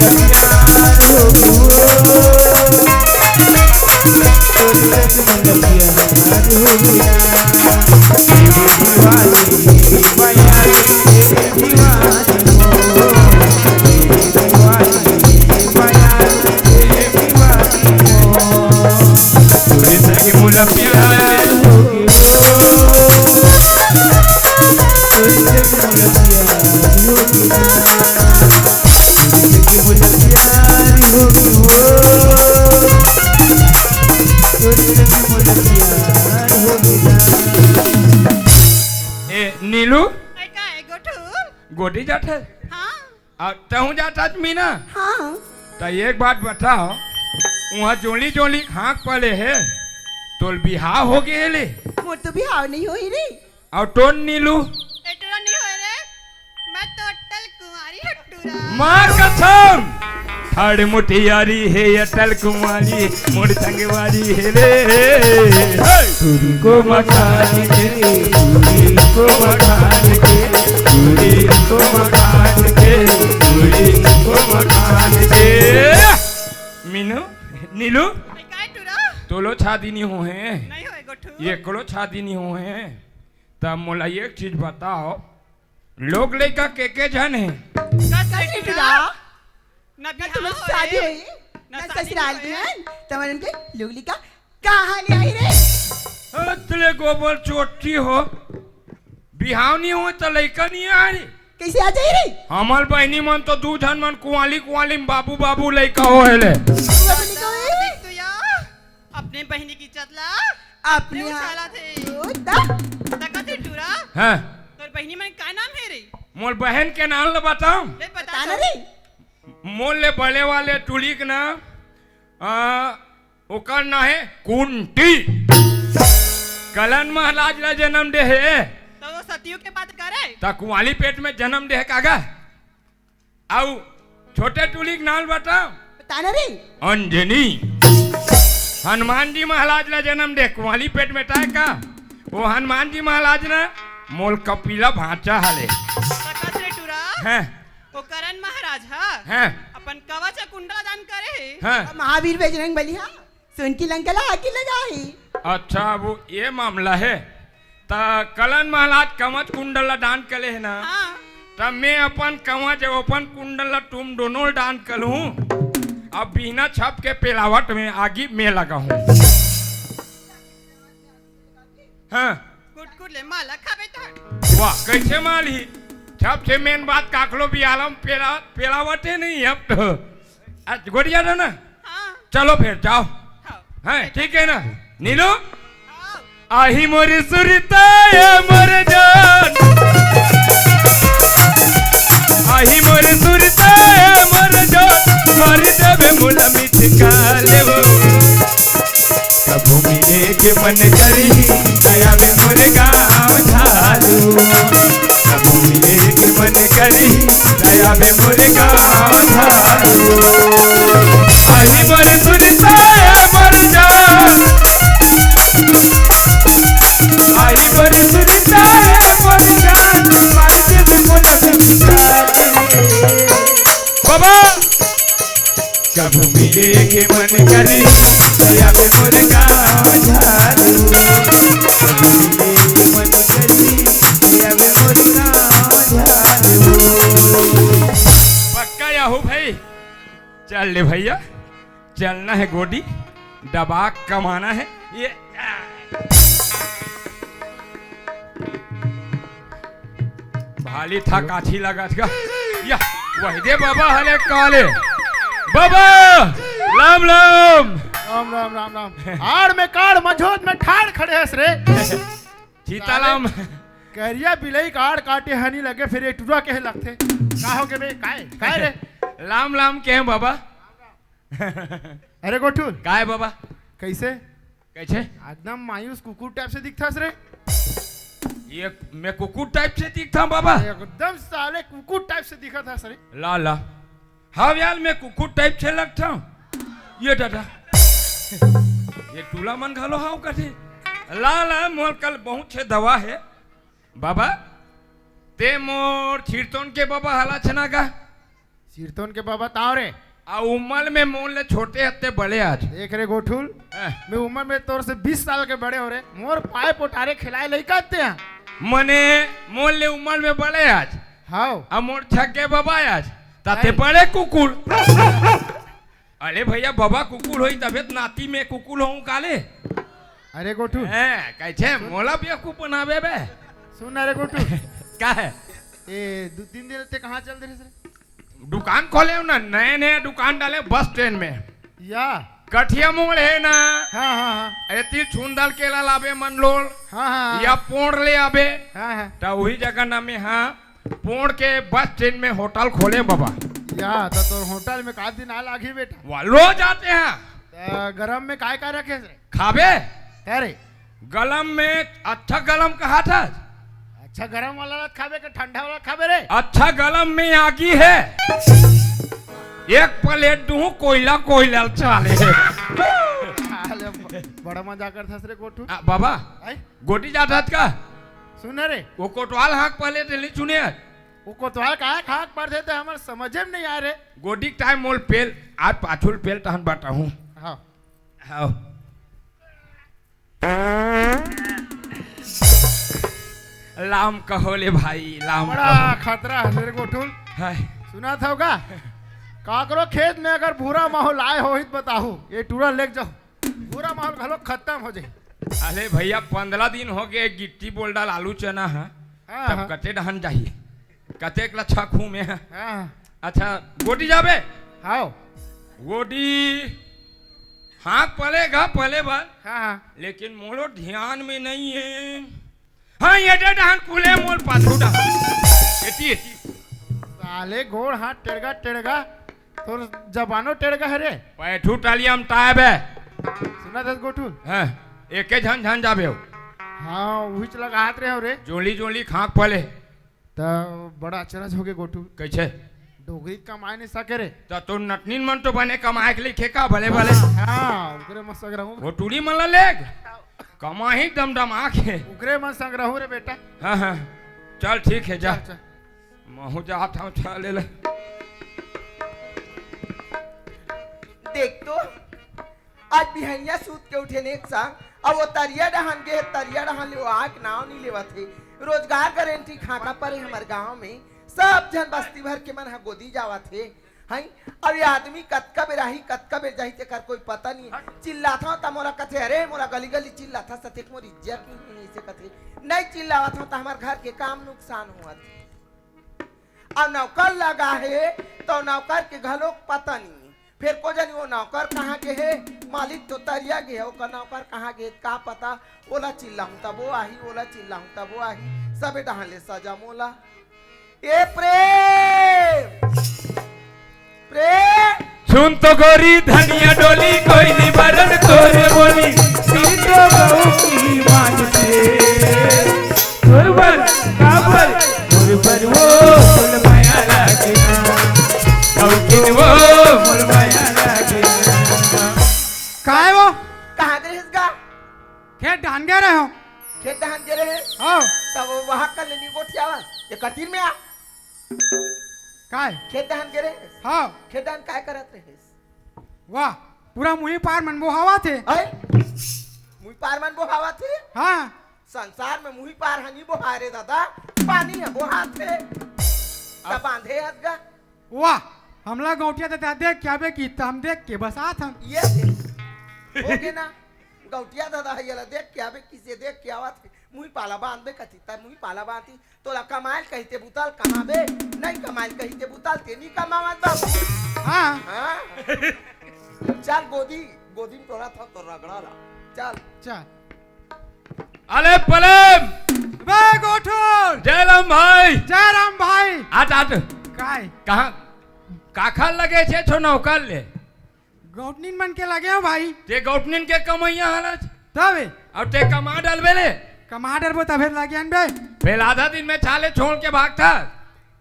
ए, नीलू, ए, का ए, गोठू? गोठी जात हे? हाँ। आ, तहूँ जात हस मीना? हाँ। त एक बात बताओ, उहाँ जोली जोली हाँक पले हे, तोर बिहाव हो गे हे ले? मोर तो बिहाव नइ होही रे। अउ तोर नीलू? ए टूरा नइ होय रे, मैं तो अटल कुंवारी हँव टूरा। मार कसम! ठाड़ मोटियारी हे अटल कुंवारी, मोर संगवारी हे रे। हे! टूरी को मकान के, टूरी को मकान के, टूरी को मकान के, टूरी को मकान के। मीनू, नीलू, ए, काय टूरा? तोलो छादी नइ होहे। नइ होय गोठू। एकलो छादी नइ होहे। त मोला एक चीज बताओ, लोग लइका के के झन हे? कस कस रे टूरा? ना ना बिहाव तुमन होए, शादी होई, ना ना शादी ससुराल होए। गए, तमन के लोग लइका कहाँ ले आही रे? अतले गोबर चोटी हो, बिहाव नइ होए त लइका नइ आही। कइसे आ जाही रे? हमर बहिनी मन तो दू झन मन कुंवाली कुंवाली म बाबू बाबू लइका होए ले। बाबू लइका होए? देख तो या, अपने बहिनी के इज्जत ला अपने अपने उछाला थे। ओ, दा। त कथे टूरा? हाँ। तोर बहिनी मन का नाम हे रे? मोर बहन के नाम ल बताऊं? ले बता बता ना तो। रे। मोर ले बड़े वाले टूरी के नाम, आ, ओकर नाम हे कुंती। कलन महाराज ला जनम दे हे। त वो सतियो के बात करे? त कुंवाली पेट में जनम दे हे कागा? अउ छोटे टूरी के नाम बता। बता ना रे। अंजनी। हनुमान जी महाराज ला जनम दे, कुंवाली पेट में ताय का? वो हनुमान जी महाराज ना मोर कपिला भांचा हले। सकत रे टूरा। हैं। वो करण महाराज हा। हैं। अपन कवच कुंडल दान करे हे। हैं। महावीर बजरंग बली हा। सोन की लंका ला आगी लगाही। अच्छा, वो ये मामला हे। त कलन महाराज कवच कुंडल ला दान करे हे ना, हाँ। त मैं अपन कवच अउ अपन कुंडल ला तुम दोनों ला दान करूँ। अब बिना छप के पेलावट में आगी मैं लगाहूँ। हाँ। कुट कुट ले माला खाबे त। वाह, कइसे मालही? छप से मेन बात काखलो बियालम पेला, पेलावटे नहीं अब तो। आज गोड़िया ना ना? हाँ। चलो फिर जाओ। हाँ। हैं, ठीक है ना? नीलू? हाँ। आही मोर सुरता ए मोर जान। आही मोर सुरता ए मोर जान। मार देबे मोला मिचका लेबो। कभू मिले के मन करही, आया बे मोर गाँव झालू। कभू मिले के मन करही, आया बे मोर गाँव झालू। आही मोर सुरता ए मोर जान। आही मोर सुरता ए मोर जान। मार देबे मोला मिचका लेबो। बाबा। कभू मिले के मन करे, आया बे मोर गाँव झालू। कभू मिले के मन करे, आया बे मोर गाँव झालू। पक्का या हो भाई? चल ले भैया, चलना हे गोडी, दबा कमाना हे। ये भाली था काठी लगा था। या, वही दे बाबा हले काले। बाबा, राम राम। राम, राम, राम, राम। आड़ में काड़ मझोत में ठाड़ खड़े हस रे। सीताराम। करिया बिलई काड़ काटे हनी लगे, फिर ये टुरा कहे लगथे। का हो गे बे? काय? काय रे? राम राम कहे बाबा। अरे गोठू। काय बाबा? कैसे? कैसे? एकदम मायूस कुकुर type से दिखथस रे। ये मैं कुकुर type से दिखता हूँ बाबा? एकदम साले कुकुर type से दिखत हस रे। ला ला। हाँ यार, मैं कुकुर type से लगता हूँ। ये दादा, ये टूला मन घलो हाँ कथे। ला ला, मोर कल बहुत छे दवा है बाबा। ते मोर छिरतोन के बाबा हला छना गा। चिरतोन के बाबा ताव रे। आ उमर में मोर ले छोटे हते बड़े आज। देख रे गोठुल, हैं। मैं उमर में तोर से बीस साल के बड़े हो रे। मोर पाए पोटारे खिलाए लइका हते हैं। मने मोर ले उमर में बड़े आज। हाव। आ मोर छग्गे बाबा आज। ताते अरे। बड़े कुकुर। अरे भैया, बाबा कुकुर होई तबे त नाती में कुकुर होऊं काले। अरे गोठू। हैं, कैसे मोला बेवकूफ बनावे बे? सुन ना रे गोठू। का है? ए, दू तीन दिन ते कहाँ चल दे रे? दुकान खोले हो ना, नए नए दुकान डाले बस स्टैंड में। या। कठिया मोड़ है ना। हाँ, हाँ, हाँ। अरे ती छुंदल केला लाबे मंडलोल। हाँ, हाँ, हाँ। या पोड़ ले आबे। हाँ, हाँ। तो वही जगह ना में हाँ। पोड़ के बस स्टैंड में होटल खोले बाबा। या, तो तोर होटल में का दिन आ लागी बेटा? वाह, रोज आते हैं। त गरम में काय काय रखे रे? खाबे? अरे। गलम में अच्छा गलम कहा था? अच्छा गरम वाला खाबे के ठंडा वाला खाबे रे? अच्छा गलम में आगी है। एक प्लेट दूं कोयला कोयला चाले। साले ब-, बड़ा मजा करथस रे गोठू। आ, बाबा, आई? गोटी जात हस का? सुन ना रे। वो कोटवाल हाँक पहले दिल्ली चुने है। वो कोतवाल का खाक पड़थे त हमर समझे में नहीं आ रे। गोडी टाइम मोल पेल, आज पाछुल पेल तहन बताहूँ। हाँ। हाँ। लाम कहो ले भाई, लाम बड़ा कहो। खतरा है मेरे गोठुल। हाय। सुना था होगा? काकरो खेत में अगर भूरा माहौल आए हो ही तो बताहू, ये टूरा लेके जाओ। पूरा माहौल घलो खत्म हो जाए। अरे भैया, पंद्रह दिन हो गए, गिट्टी बोल डाल आलू चना है। हाँ, तब हाँ। कते डहन जाही? कतेक ला छकहूँ में है? हाँ। अच्छा, गोडी जाबे? हाव। गोडी, हाँ, पले गा, पले बर। हाँ, हाँ। लेकिन मोलो ध्यान में नहीं है। हाँ, ये दे डहन कुले मोल पाछू डहन। एती, एती। साले गोड़ हाथ टेड़गा, टेड़गा। तोर जबानो टेड़गा है रे। पैठू टालिया में तायब है। सुना दस गोठू। हाँ, एके झन झन जाबे हो। हाँ, उही चला हाथ रहे हो रे। जोली जोली खाक पले। त बड़ा अचरज हो गए गोठू। कैसे? डोगरी कमाए नहीं सके रे। त तो नटनीन मन तो बने कमाए के लिए खेका भले भले। हाँ, ओकरे मन संग रहूं। वो टूरी मन ला लेग। कमाही दमदम आंखे। ओकरे मन संग रहूं रे बेटा। हाँ, हाँ। चल ठीक है, जा। चल, चल। महू जात हूँ, चल ले। देख तो, आज बिहनिया सूत के उठे ने एक संग, अब वो तरिया डहान गे, तरिया डहान ले वो आए के नाव नहीं लेवत हे। रोजगार गारंटी खाका परे हमर गांव में, सब झन बस्ती भर के मन ह गोदी जावत हे। हई, अब ये आदमी कतका बेर आही, कतका बेर जाही, तेकर कोई पता नहीं है। चिल्लात हूँ त मोला कथे, "अरे, मोला गली गली चिल्लात हस, सतेक मोर इज्जत नहीं है," ऐसे कथे। नहीं चिल्लावत हूँ त हमर घर के काम नुकसान होवत हे। अउ नौकर लगा हे, तो नौकर के घलोक पता नहीं। फेर को जानी वो नौकर कहाँ गे हे, मालिक तो तरिया गे हे, ओकर नौकर कहाँ गे हे, का पता, ओला चिल्लाहूँ तबो आही, ओला चिल्लाहूँ तबो आही, सबे डहान ले सजा मोला। ए प्रेम, प्रेम। सुन तो गोरी धनिया डोली, कोई नहीं बरन तोरे बोली। सुन तो बहू की मानते। तोर बर, का बर? तोर बर वो फूल माया लागे ना। शौकीन वो फूल माया लागे ना। काय वो? कहाँ गे रहेस गा? खेत डहान गे रहे हो। खेत डहान गे रहे? हाँ। तब वो वहाँ कर लेनी गोठियावा। ये कतीर में आ। काय? खेत डहान गे रहे? हाँ। खेत डहान काय करत रहे? वाह, पूरा मुही पार मन बोहावत हे। हैं? मुही पार मन बोहावत हे? हाँ। संसार में मुही पार ह नी बोहाय रे दादा, पानी ह बोहात हे। त अब बांधे हत गा। वाह, हमला गौंटिया दादा देख के आबे की त हम देख के बस आत हन। ये दे। हो गे ना, गौंटिया दादा ह येला देख के आबे किसे देख के आवत हे। मुही पाला बांधबे कथी, त मुही पाला बांधी। तोला कमायल कहिते बुताल कमाबे, नहीं कमायल कहिते बुताल ते नहीं कमावत बाबू। हाँ। हाँ। चल गोदी, गोदी में तोला था तो रगड़ा ला। चल। चल। अले पलेम। बे गोठुर। जय राम भाई। जय राम भाई। आट, आट। काय? कहाँ, काखर लगे छे छो नौकर ले? गौटनीन मन के लगे हो भाई। ते गौटनीन के कमैया हलच। तबे। अउ ते कमा डलबे ले। कमा डलबो तबे लगे हन बे। फेर आधा दिन में चाले छोड़ के भागथा।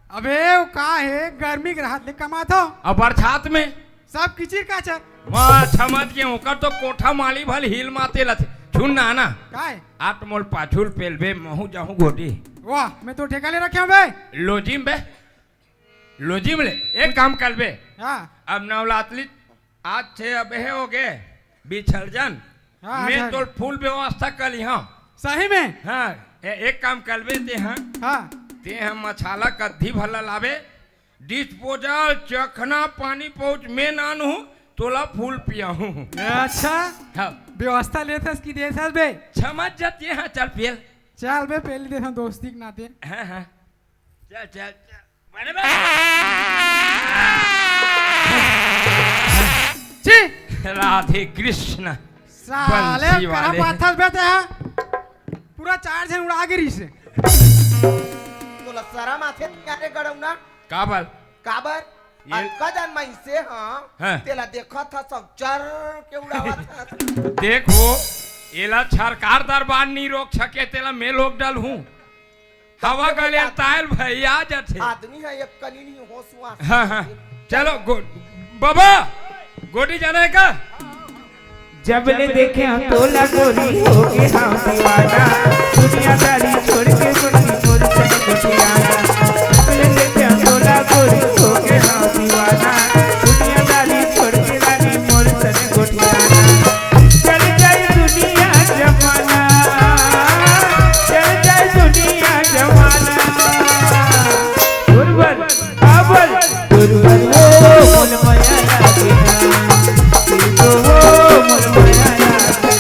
अबे, वो का हे, गर्मी के राहत ले कमाथो। अउ बरसात में? सब किचिर काचर। वाह, समझ गे, ओकर तो कोठा माली भल हिल माते लथे। सुन ना, ना। काय? आट मोल पाछुल पेलबे, महू जाहूँ गोदी। वाह, मैं तो ठेका ले रखे हूँ बे। लोजिम बे। लोजी में ले, एक काम करबे। हाँ। अब नवरात्रि आज से अब हे हो गे, विसर्जन। हाँ, में हाँ। तोर फूल व्यवस्था कर ली, हाँ। सही में? हाँ, ए-, एक काम करबे ते, हाँ। हाँ। ते हम मछाला कद्धी भला लाबे, disposal, चखना, पानी pouch में नान हूँ, तोला फूल पिया हूँ। अच्छा। हाँ। व्यवस्था लेथस कि देथस बे? समझ जाती है, हाँ, चल पेल। चल बे, पेल देथन दोस्ती के नाते। हाँ, हाँ। चल, चल, चल। बने बे। छी। राधे कृष्ण। साले बंसी करा वाले। पाथस बे ते, हाँ? पूरा चार झन उड़ा गिरिस। तोला शरम आथे तें रे गड़ौना? काबर? काबर? ये अतका जन मइसे, हाँ, हाँ। तेला देखत हस सब चर के उड़ावत हस। देख वो, एला सरकार दरबार नी रोक सके, तेला मैं रोक डलहूँ। हवा गले तायल भैया जथे। आदमी है एक कनी नहीं होश हुआ। हाँ, हाँ। चलो, गो-, बाबा, गोटी जाना है का? जब ले देखे हम तोला गोरी होके हम दीवाना, दुनियादारी छोड़ के गोरी मोर सन गोठियाना। जब ले देखे हम तोला गोरी होके हम दीवाना, दुनियादारी छोड़ के रानी मोर सन गोठियाना। चल जाए दुनिया जमाना, चल जाए दुनिया जमाना। गुरुवर, बाबल, गुरुवर वो मोल माया लागे ना, तू तो वो मोल माया लागे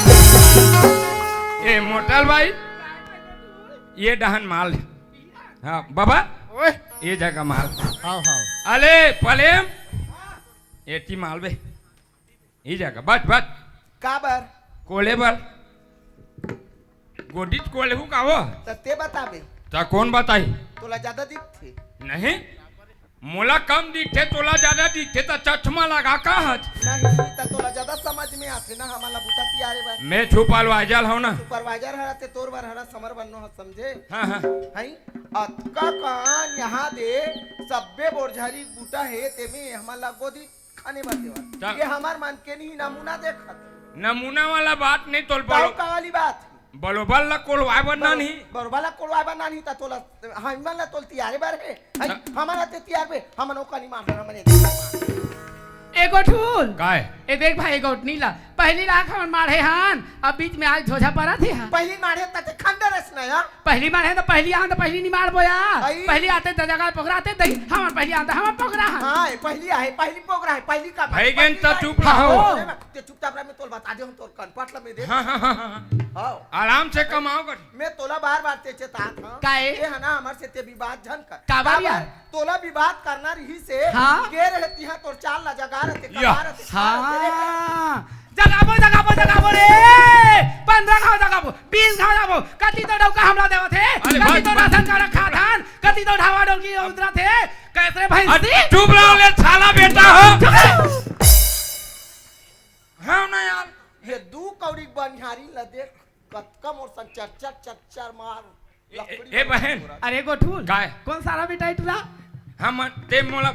ना। ए मोटल भाई, ये डहन माल है। हाँ, बाबा, ओए। ये जगह माल। हाव, हाव। अले, पलेम, एती माल बे। ई जगह, बच, बच। काबर? कोले बर। गोडीच कोले हूँ का वो? त ते बताबे। त कौन बताही? तोला ज्यादा दिखथे। नहीं, मोला कम दिखथे, तोला ज्यादा दिखथे, त चश्मा लगा का हच? नहीं, त तोला ज्यादा समझ में आथे ना, हमन ला बुता तियारे बर। मैं supervisor हूँ ना। Supervisor हरा ते तोर बर हरा समर बन्नो ह, समझे? हाँ, हाँ। हई? अतका कान यहाँ दे, सब्बे बोरझारी बूता हे, तेमे हमन ला गोदी खाने बर देवत। त- ये हमर मन के नहीं नमूना देखत। नमूना वाला बात नहीं तोल ताऊ पालो। का वाली बात? बरोबर ला कोलवाए बर ना बरो-, नहीं। बरोबर ला कोलवाए बर ना नहीं, त तोला, हमन ला तोल तियारे बर हे। हई, त- हमन ला ते तियार बे, हमन ओका नहीं मारना, हमन ए ए गोठुल। काय? ए देख भाई, ए गोठनी ला। पहली लाख हमन माढ़े हन, अब बीच में आज झोझा परत हे हन। पहली माढ़े त ते खंडरस न या। पहली माढ़े त पहली आन त पहली निमाड़ बोया। आई। पहली आते त जगह पोगरा आते दही, हमन पहली आन त हमन पोगरा हन। हाँ, ए पहली आहे, पहली पोगरा है, पहली का भाई गेन त चुप रहो। ते चुपचाप रह, मैं तोल बता दे, हम तोल कनपट ला मैं दे। हाँ, हाँ, हाँ, हाँ। हाँ। आराम से कमाओ कर। मैं तोला बार-बार ते चेतात हूँ। काहे? ये है ना, हमर से ते विवाद झन कर। काबर काबर? यार? तोला विवाद करना रही से, हाँ? गे रहे तिहाँ तोर चाल ला जगा रहते, या। कमा रहते, खा रहते रे। हाँ। जगाबो, जगाबो, जगाबो रे। पंद्रह घाव जगाबो, बीस घाव जगाबो। कति तो डौका हमला देवत हे, अरे कति भाई, तो भाई। राशन कार्ड खात हन, कति तो ढाबा डौकी उतरत हे। कैसे भैंसी? अरे चुप रहो ले, साला बेटा हो। चुप रहो। हाँ ना यार। ये दू कौड़ी बनिहारी ला देख। कतका मोर संग चर चर चर चर मार ए, लकड़ी ए, ए, बहन। अरे गोठुल, काय? कौन सारा बेटा है टूरा? हम ते मोला,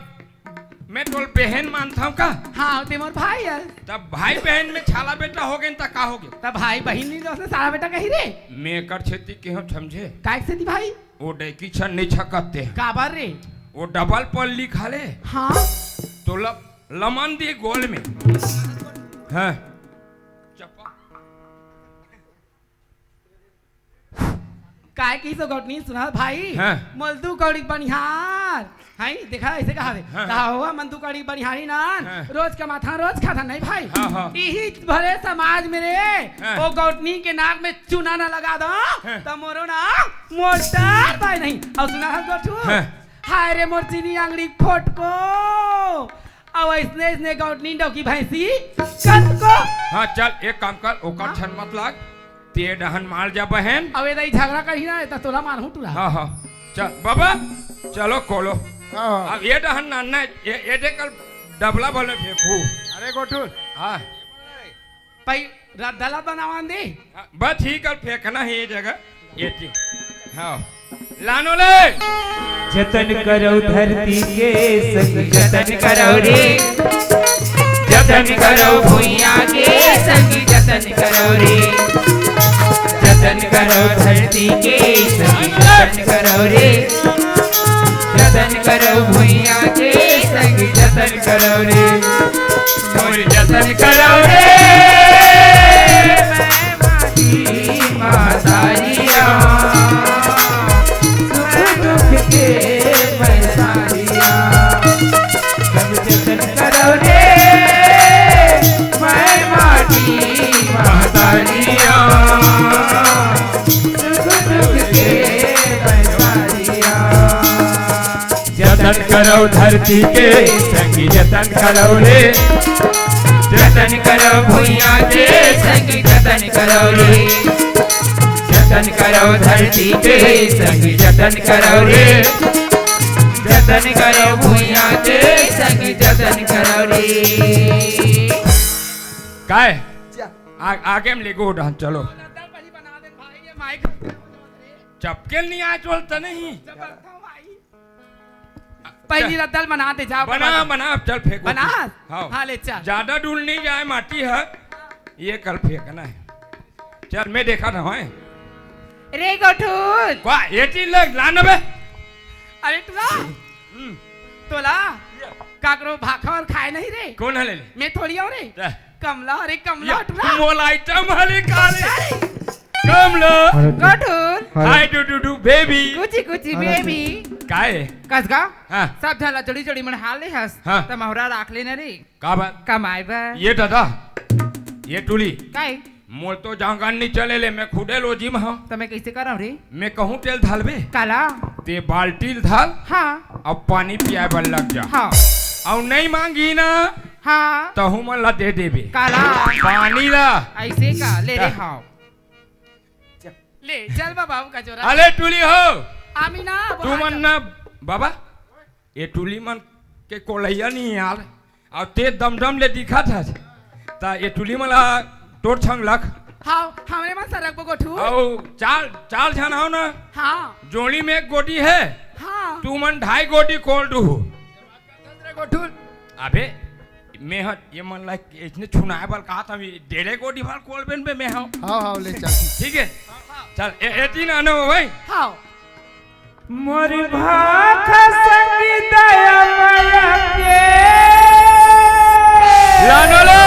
मैं तोल बहन मानता हूँ का? हाँ, ते मोर भाई है। तब भाई बहन में छाला बेटा हो गए त का हो गए? तब भाई बहन नहीं तो उसने सारा बेटा कही रे। मैं कर छेती के हम समझे। काय से दी भाई? वो डैकी छन नहीं छकते। काबर रे? वो डबल पल्ली खा ले। हाँ। तो ल-, लमन दी गोल में। हाँ। चप्पा। काय की सो गौटनी सुना भाई? हाँ। मोल दू कौड़ी बनिहार। हाय, देखा ऐसे कहा रे। हाँ। कहा हुआ मन दू कौड़ी बनिहारी नान। हाँ। रोज कमाथा, रोज खाता नहीं भाई। हाँ, हाँ। इही भरे समाज में रे, हाँ। वो गौटनी के नाक में चूना ना लगा दो, हाँ। तो मोरो ना मोटर भाई नहीं। और सुना हम गोठू। हाँ। हाय रे मोर चीनी आंगड़ी फोटको। अब ऐसने, ऐसने गौटनी डौकी भैंसी कतको। हाँ, चल, एक काम कर, ओकर हाँ? छन मत लाग, ते डहन मार जा बहन। अब ये दई झगड़ा करही ना, त तोला मारहूँ टूरा। हाँ, हाँ, चल, बाबा, चलो, कोलो। हाँ, हाँ। अब ये डहन ना, ना, ये, ये देख कल डबला भले फेंकू। अरे गोठू। हाँ। पई रद्दा ला बनावन दे। हाँ, बस ठीक है, फेंकना है ये जगह, ये ठीक। हाँ, लानो ले। जतन करौ धरती के संग जतन करौ रे, जतन करौ भुइयां के संग जतन करौ रे, जतन करौ धरती के संग जतन करौ रे, जतन करौ भुइयां के जतन करव रे, मोर जतन करव रे, मैं माटी महतारिया, सुख दुख के मैं सारिया। सब जतन करव रे, मैं माटी महतारिया, सुख दुख के मैं सारिया। जतन करव धरती के, संगी जतन करव रे। जतन करव भुइयां के, संगी जतन करव रे। जतन करव धरती के, संगी जतन करव रे। जतन करव भुइयां के, संगी जतन करव रे। काय? आ-, आगे में लेगो डहन, चलो। चपकेल नहीं आए, चलता नहीं। पहली रद्दल बना दे, जाओ, बना, बना दे। बना, चल फेंको। बना? हाँ। हाँ, ले चल। ज्यादा दूर नहीं जाए, माटी है, ये कल फेंकना है। चल, मैं देखा था, हाँ। रे गोठुल। वाह, ये चीज लग, ला ना बे। अरे टुरा। हम्म। तोला ये। काकरो भाखा और खाए नहीं रे। कौन है ले ले? मैं थोड़ी हूँ रे। जा। कमला, अरे कमला, ये टुरा। मोला आइटम वाले काले। अरे। कमला। अरे। गोठुल। अरे। Hi, do, do, do, baby। कुची, कुची, अरे। Baby। काय? कस गा? हाँ। सब झन ला जोड़ी, जोड़ी मन हाल ले हस। हाँ। त महुरा राख लेना रे। का बात? कमाए बर। ये दादा, ये टूली। काय? मोल तो जांगन नहीं चले ले, मैं खुदे लोजी में हूँ। त मैं कैसे करव रे? मैं कहूँ तेल धालबे। काला? ते बाल्टी ल धाल। हाँ। अब पानी पियाए बर लग जा। हाँ। अउ नहीं मांगी ना। हाँ। तहू मन ला दे देबे। काला? पानी ला। ऐसे का? ले रे, हाँ। हाँ। ले, चल बाबा, हम कचोरा। अले टूली हो। आमी ना, तू मन ना, बाबा, ये टूली मन के कोलैया नहीं यार। अउ ते दमदम ले दिखत हस। त ये टूली मन ला तोर छंग लख। हाँ, हमरे मन सरक बो गोठू। अउ चार, चार झन हव ना। हाँ। जोड़ी में एक गोटी है। हाँ। तू मन ढाई गोटी कोल डू। गोठू। अबे, मैं ह, ये मन ला इसने छुनाए बर कहा था, डेढ़े गोटी भर कोल बेन बे मैं हूँ। हाँ, हाँ, ले चल। ठीक है? चल, ए, ए तीन आने हो भाई। हाँ। मोर भाखा संगी दया माया के। लानो ले।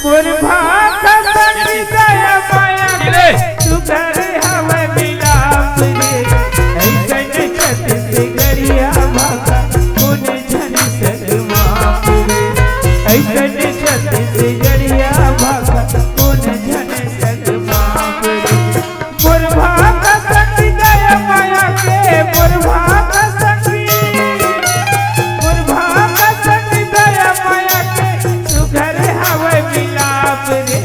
मोर भाखा संगी दया माया के। ले। तू घर हवे मिलाप रे। ऐसन छत्तीसगढ़िया भाखा कोन झन संग माप रे। ऐसन छत्तीसगढ़िया भाखा कोन झन संग माप रे। मोर भाखा संगी दया माया के, मोर भाखा संगी, मोर भाखा संगी दया माया के, तू घर हवे मिलाप रे।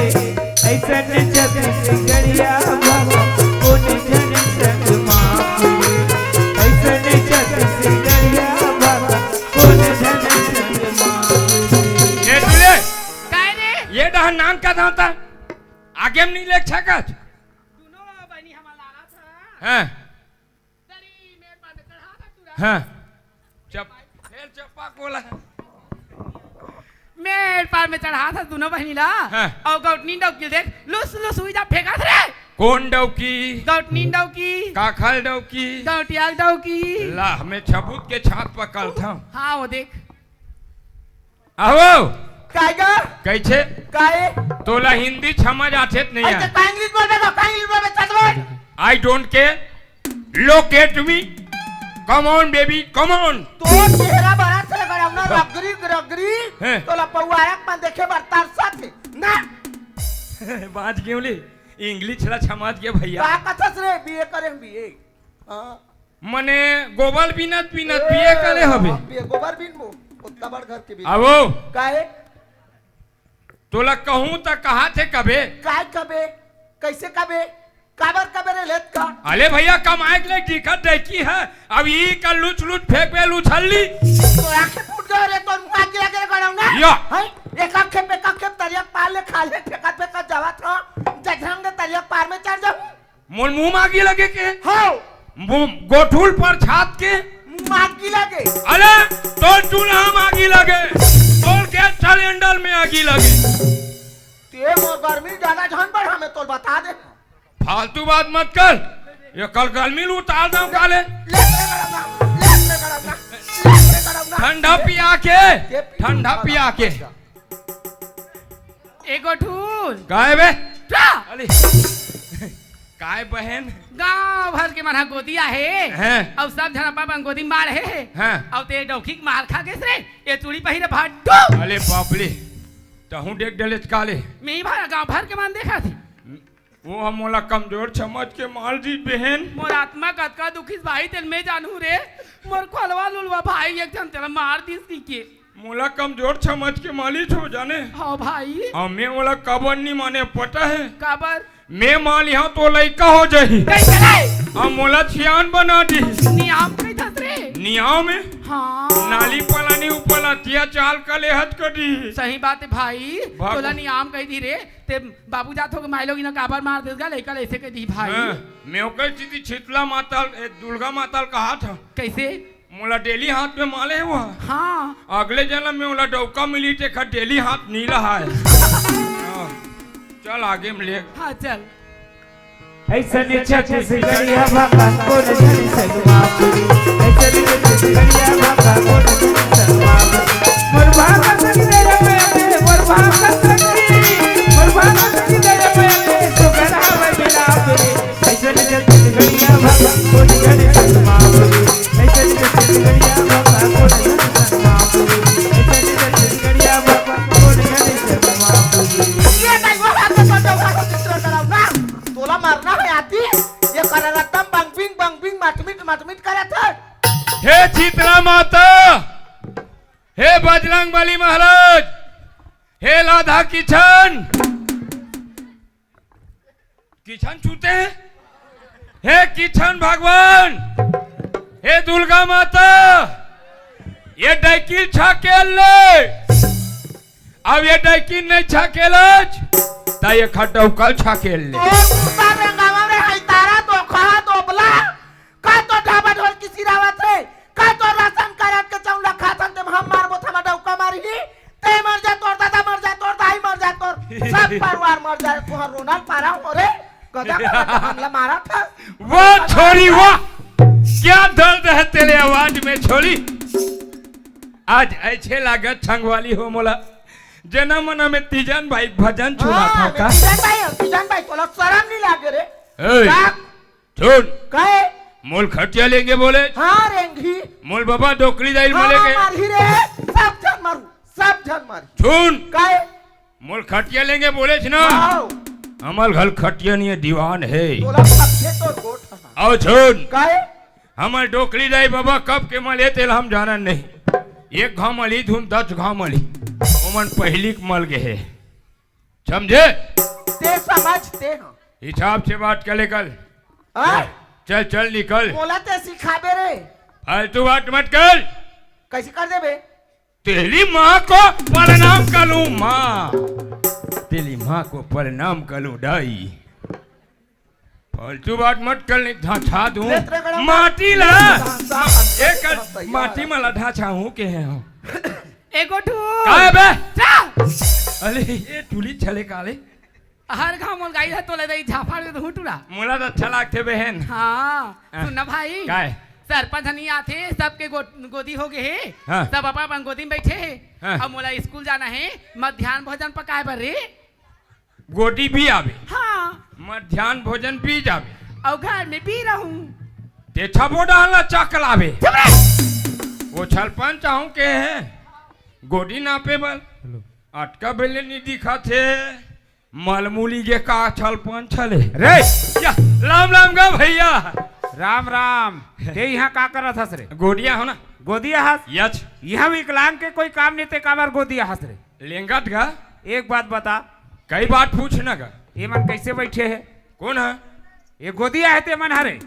ऐसन छत्तीसगढ़िया भाखा कोन झन संग माप रे। ऐसन छत्तीसगढ़िया भाखा कोन झन संग माप रे। ए टूले, काय रे? ये डहन नान का दांता आगे में नहीं लेक छकत। दुनो बहिनी हमर लानत हे। हाँ। तरी मेर पार में चढ़ा था तू रा। हाँ। चप-, फेर चप्पा कोला। मेर पार में चढ़ा था दुनो बहिनी ला। हाँ। अउ गौटनी डौकी देख, लुस लुस हुई जा फेंकत रे। कोन डौकी? गौटनी डौकी। काखल डौकी। गौटियाल डौकी। ला, मैं छबूत के छात पर कल था। हाँ, वो देख। अहो! काय गा? कैसे? काय? तोला हिंदी समझ आथे त नहीं अरे, आय? तो का English बोलबे का? का English बोलबे? चल बोल। I don't care. Look at me. Come on, baby. Come on. तोर चेहरा बड़ा से लगा रहा ना, हैं? रगरी, रगरी। हैं? तोला पौआरक में देखे बर तरसत हे। ना। बाज क्यों ले? English ला समझ के भैया। का कथस रे? B A करे हम, B A। हाँ। मने गोबर बीनत बीनत ए, B A करे हबे। हम B A गोबर बीनबो, ओतना बड़ घर के बीन। आवो। काहे? तोला कहूँ त कहा थे कबे? काय कबे? कैसे कबे? काबर कबे रे लेत का? अले भैया, कमाए के लिए दिखत देखी है, अब ई का लुच लुच फेंकबे लुछल्ली। तो आंखें फूट गए रे, तो मुंह आगे लगे रे गड़ौना। या। हैं? एक आंखें पे, एक आंखें तरिया पार ले खा ले, फेंकत फेंकत जावत हो, जजरंग तरिया पार में चढ़ जाऊं। मोर मुंह म आगी लगे के? हव। मु-, गोठुल पर छात के? मुंह म आगी लगे। अले, तोर चूल्हा म आगी लगे, तोर गैस सिलेंडर में आगी लगे। ते मोर गर्मी ज्यादा झन बढ़ा, मैं तोर बता दे। फालतू बात मत कर, ये कल गर्मी ल उतार दंव काले। ले, ले, ले, ले। ठंडा पिया के, ठंडा पिया के। एगो ठूल। काय बे? ठा! अली। काय बहन? गांव भर के मन ह गोदी आहे। हैं। अउ सब झन अपन अपन गोदी मार हे। हैं। अउ ते डौकी के मार खा गेस रे। ये चूड़ी पहिरे भाडू। अले बाप रे। तहूं देख डलेच काले। मैं ही भाई गांव भर के मन देखा थी। वो हम मोला कमजोर समझ के मार दी बहन। मोर आत्मा कतका दुखिस भाई, तेल मैं जानू रे। मोर खोलवा लुलवा भाई एक झन तेला मार दिस की के। मोला कमजोर समझ के मालिस हो जाने। हाँ भाई। हाँ, मैं ओला काबर नी माने पता है? काबर? मैं मान लिहा तो लइका हो जाही। कैसे रे? अब मोला सियान बना दी। नियाम कही दस रे। नियाम है? हाँ। नाली पलानी ऊपर लतिया चाल का ले हथ कर दी। सही बात है भाई। भागो। तोला नियाम कही दी रे। ते बाबू जात हो के माई लोग इन्हें काबर मार देस गा, लइका ले ऐसे कही दी भाई। हाँ, मैं ओकर चीती शीतला माता, ए, दुर्गा माता कहा था। कैसे? मोला डेली हाथ में माले हुआ। हाँ। अगले जन्म में ओला डौका मिली, तेखर डेली हाथ नीला है। हाँ। चल आगे में ले। हाँ, चल। ऐसन छत्तीसगढ़िया भाखा कोन झन सनमापुरी। ऐसन छत्तीसगढ़िया भाखा कोन झन सनमापुरी। मोर भाखा सखी रे रे, मोर भाखा सखी, मोर भाखा सखी रे रे, सुगन हवे बिलापुरी। ऐसन छत्तीसगढ़िया भाखा कोन झन सनमापुरी। ऐसन छत्तीसगढ़िया भाखा कोन झन सनमापुरी। ऐसन छत्तीसगढ़िया भाखा कोन झन सनमापुरी। ये नहीं, वो हाथ में पकड़, वो हाथ में चित्र कराओ ना। तोला मरना है आती, ये कर रत्तम बंग बिंग, बंग बिंग, मटमिट, मटमिट करत है। हे शीतला माता, हे बजरंग बली महाराज, हे लाधा किशन, किशन छूते हैं? हे किशन भगवान, हे दुर्गा माता, ये डैकिल छाकेल ले। अब ये डैकिल नहीं छाकेलच, त ये खटौकल छाकेल ले। ओ, तारे गाँव रे, हई तारा तो खा तो बला। का तो ढाबा ढोल किसी रावत रे? का तो राशन कार्ड के चौला खाथन, ते हम मारबो, थमा डौका मारही। ते मर जा, तोर दादा मर जा, तोर दाई मर जा, तोर सब परिवार मर जा, तोहर रोना पारा हो रे। गधा, गधा हमला मारा था। वाह छोरी, वाह, क्या दर्द है तेरे आवाज में छोरी। आज ऐसे लागत छंगवाली हो मोला, जना मना में तीजन भाई भजन सुना हाँ, था का? तीजन भाई, तीजन भाई, तोला शरम नहीं लागे रे? ए, का? सुन। काहे? मोल खटिया लेंगे बोले? हाँ, रेंगी। मोल बाबा डोकरी दाइल हाँ, बोले के? मारही रे, सब झन मारू, सब झन मारू। सुन। काहे? मोल खटिया लेंगे बोले ना? हाँ। हमर घर खटिया नहीं है, दीवान है। तोला पक्षे तो गोठ है। आओ सुन। काहे? हमर डोकरी दाई बाबा कब के मले तेल हम जानन नहीं। एक घाव मली धुन दस घाव मली। ओमन पहली के मल गए है। समझे? ते समझते हैं। हिसाब से बात कर ले कल। हाँ? चल, चल निकल। बोला ते सिखाबे रे। फालतू बात मत कर। कैसे कर देबे? तेरी माँ को प्रणाम करूँ, माँ। तेरी माँ को प्रणाम करूँ, दाई। फालतू बात मत कर, नहीं ढांचा दूँ। ले, तेरे कड़ा माटी ला। हाँ, हाँ, हाँ, एक हाँ, हाँ, माटी हाँ। में ला ढांचा हूँ के है हम। एगो ठू। काय बे? जा। अरे, ये टूली चले काले। हर घाव मोल गाई है, तोले दई झाफाड़ दे हूँ टूला। मोला तो अच्छा लागथे बहन। हाँ, हाँ। सुन ना भाई। काय? सरपंच हनी आथे, सबके गो-, गोदी हो गए हे। हाँ। सब अपन अपन गोदी में बैठे हे। हाँ। अब मोला स्कूल जाना हे, मध्यान्ह भोजन पकाए बर रे। गोदी भी आवे। हाँ। मध्यान्ह भोजन भी जावे। अउ घर में भी रहूं। ते छबो डालना चकलावे। चुप रह। वो छलपन चाहूं के हे। गोदी नापे बल। हेलो। अटका बेले नहीं दिखा थे। मलमूली के का छलपन छले। रे। या, राम राम गा भैया। राम राम। ते यहाँ का करत हस रे? गोदिया हो ना। गोदिया हस? यच। यहाँ विकलांग के कोई काम नहीं ते काबर गोदिया हस रे? लेंगट गा। एक बात बता। कई बात पूछ ना गा। ये मन कैसे बैठे है? कौन है? ये गोदिया है ते मन हरे।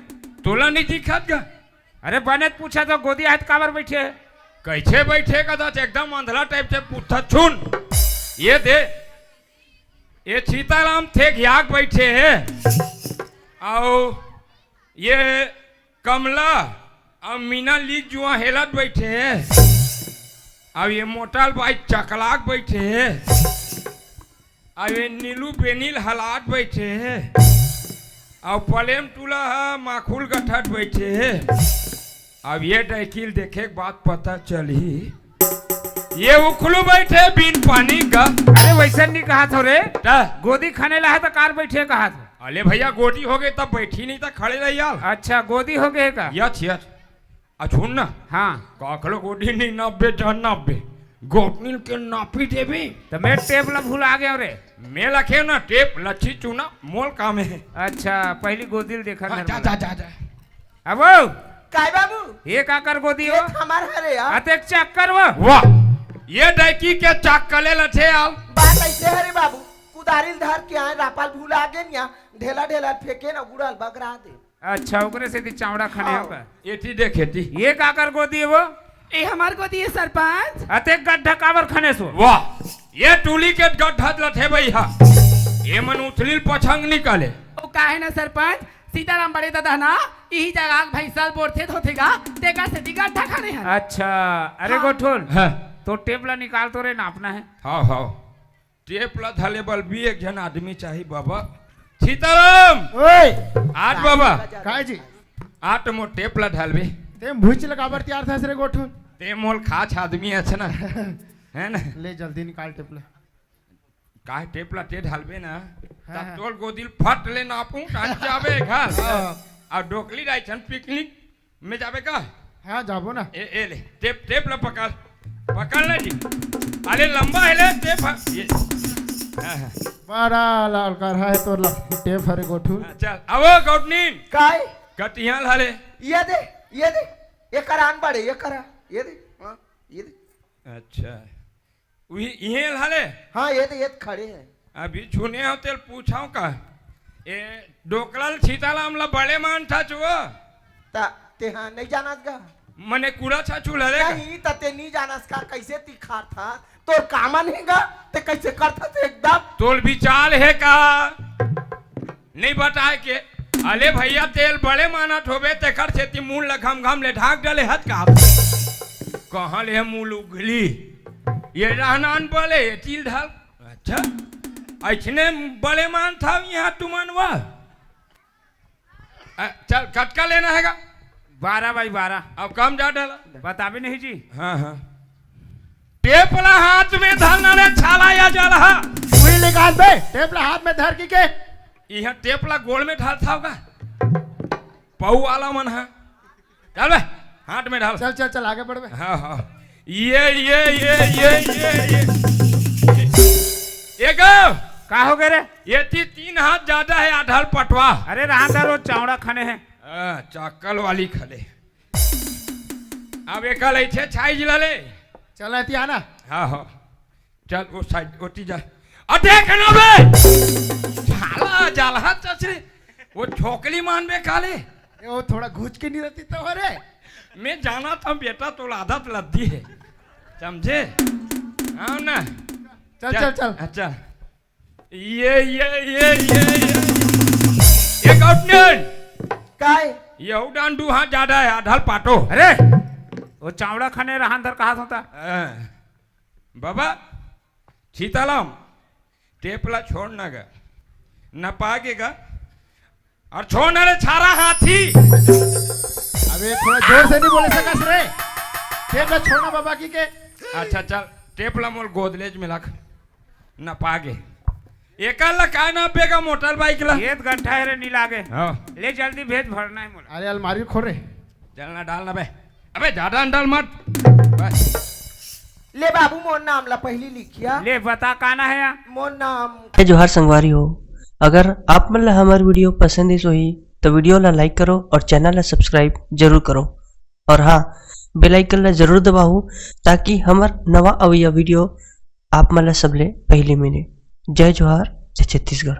तोला नहीं दिखत गा? अरे बने त पूछा तो गोदिया है त काबर बैठे है? कैसे बैठे का तो एकदम अंधला टाइप से पूछा। सुन। ये दे। ये सीताराम थे घियाक बैठे है। आओ। ये कमला अउ मीना लीक जुआ हेलत बैठे हे। अउ ये मोटल बाई चकलाक बैठे हे। अउ ये नीलू बेनील हलात बैठे हे। अउ पलेम टूला ह माखुल गठत बैठे हे। अब ये डैकी ल देखे के बाद पता चलही, ये उखलू बइठे बिन पानी का। अरे वइसन नइ कहत हों रे, त? गोदी खने ल आहे त काबर बइठे कहत हों। अले भइया, गोदी होगे तब बइठही नहीं त खड़े रही यार। अच्छा, गोदी होगे हे का? यच यच। अ सुन ना। हाँ। काकलो गोदी नहीं नापबे, जा नापबे। गोदनी ल के नापी देबे। त मैं टेप ला भुला गेंव रे। मैं लखे ना टेप, लच्छी चूना मोर काम हे। अच्छा, पहिली गोदी ल देखा हाँ, धर जा, मला। जा, जा, जा। अबो। काय बाबू? ये काकर गोदी हो? ये हमार हरे यार। अतेक चक्कर वो। वाह, ये डैकी के चक्कले लथे आओ। बात अइसे हरे बाबू, कुदारी ल धर के आए, रापा ल भुला गेन या, ढेला ढेला ल फेंके न गुड़ल बगरा दे। अच्छा, ओकरे सेती चावड़ा खने हो का? एती देख, एती। ये काकर गोदी हे वो? ए हमार गोदी हे सरपंच। अतेक गड्ढा काबर खनेस वो? वाह, ये टूली के गड्ढा लथे भइया। ये मन उथली ल पछंग निकाले। ओ काहे ना सरपंच, सीताराम बड़े दादा ना, इही जगह भैंसा ल बोरथे धोथे गा, तेकर सेती गड्ढा खने हन। अच्छा, अरे हाँ। गोठुन, हाँ। तो टेप ला निकाल तो रे, नापना हे। हाँ, हाँ। टेप ला धले बर भी एक झन आदमी चाही बाबा। सीताराम! ओए! आठ बाबा। काय जी? आठ मोर टेप ला ढालबे। ते भुइच लगाबर तैयार था रे गोठुन। ते मोल खाच आदमी अस ना। है ना? ले जल्दी निकाल टेप ला। काय टेप ला ते ढालबे ना? हाँ, तब हाँ। तोल गोदिल फट ले नापूं, काट जाबे घर। हाँ। अउ डोकली राय छन पिकनिक में जाबे का? हाँ, जाबो ना। ए, ए ले, टेप, टेप ला पकड़, पकड़ ना जी। अरे लंबा हे ले टेप, हाँ, ये। हाँ, हाँ। बड़ा लाल कर है तोर ला, टेप हरे गोठू। हाँ, चल, अब गोठनीन। काय? कटिया ला ले। ये दे, ये दे, ये करा अन बड़े, ये करा, ये दे, हाँ, ये दे। अच्छा। उही, इहे ल हले? हाँ, ये तो, ये तो खड़े हे। अभी सुने हंव तेल पूछंव का? ए, डोकरा ल छीता ल हमला बड़े मानथस वो? त, तेहा नइ जानस गा? मने कूड़ा छाछू ल हले का? नहीं, त ते नइ जानस का? कइसे तिखारथस? तोर कामन हे गा? ते कइसे करथस एकदम? तोल बिचाल हे का? नइ बताय के, अले भइया, तेल बड़े मानत होबे, तेकर सेती मुंह ल घम घम ले ढांक डले हत का? कहां ले मुंह ल उघली? ये रहनान बले, ये तिल ढाल। अच्छा, अइसने बड़े मानथव इहां तुमन वा? अ, चल, कतका लेना हे गा? बारह बाई बारह। अब कम जा डाला। बताबे नहीं जी। हाँ, हाँ। टेप ला हाथ में धरना रे, छाला या जलहा। उही निकाल बे, टेप ला हाथ में धर के के। इहां टेप ला गोड़ में ढालथव गा। पऊ वाला मन हा। चल बे, हाथ में ढाल। चल, चल, चल, आगे बढ़ बे। हाँ, हाँ। ये, ये, ये, ये, ये, ये। ये गा। का हो गे रे? ये ती-, तीन हाथ जादा हे, आधा ल पटवा। अरे, रहा था रोज चावड़ा खाने हैं। हाँ, चाकल वाली खले। अब एका लइठे छाई जिला ले। चल, एती आना। हाँ, हाँ। चल, ओ side, ओती जा। अ, देख ना बे! छाला, जालहा चचरी। वो छोकली मानबे काले। ए, वो थोड़ा घुच के नहीं रहती तो रे। मैं जानथंव बेटा, तोला आदत लद्दी हे। समझे? हाँ ना? चल, चल, चल, चल। चल। अच्छा। ये, ये, ये, ये, ये। एक आउट नहीं। काय? ये डांडू हाँ जादा हे, आधा ल पाटो। अरे, वो चावड़ा खाने रहा अंदर कहा होता। हाँ। बाबा, सीताराम, टेप ला छोड़ ना गा, नपा गे गा, अउ छोड़ ना रे छारा हाथी। अबे थोड़ा जोर से नहीं बोले सकस रे, टेप ला छोड़ना बाबा की के। अच्छा चल, टेप ला मोर गोदलेज में रख, नपा गे। एकर ला काय नापबे गा मोटर बाइक ला? ये तो गंठा हे रे, नी लागे। हाँ। ले जल्दी भेज, भरना हे मोला। अरे अलमारी खोल रे। चल ना, डाल ना बे। अबे, जादा डाल मत। बस। ले बाबू, मोर नाम ला पहिली लिखिया। ले, बता, का ना हे या? मोर नाम। जय जोहार संगवारी हो, अगर आप मन ला हमर video पसंद आइस होही, तो video ला like करो और channel ला subscribe जरूर करो। और हाँ, bell icon ला जरूर दबाओ, ताकि हमर नवा अवइया video आप मन ला सबले पहिली मिले। जय जोहार, जय छत्तीसगढ़।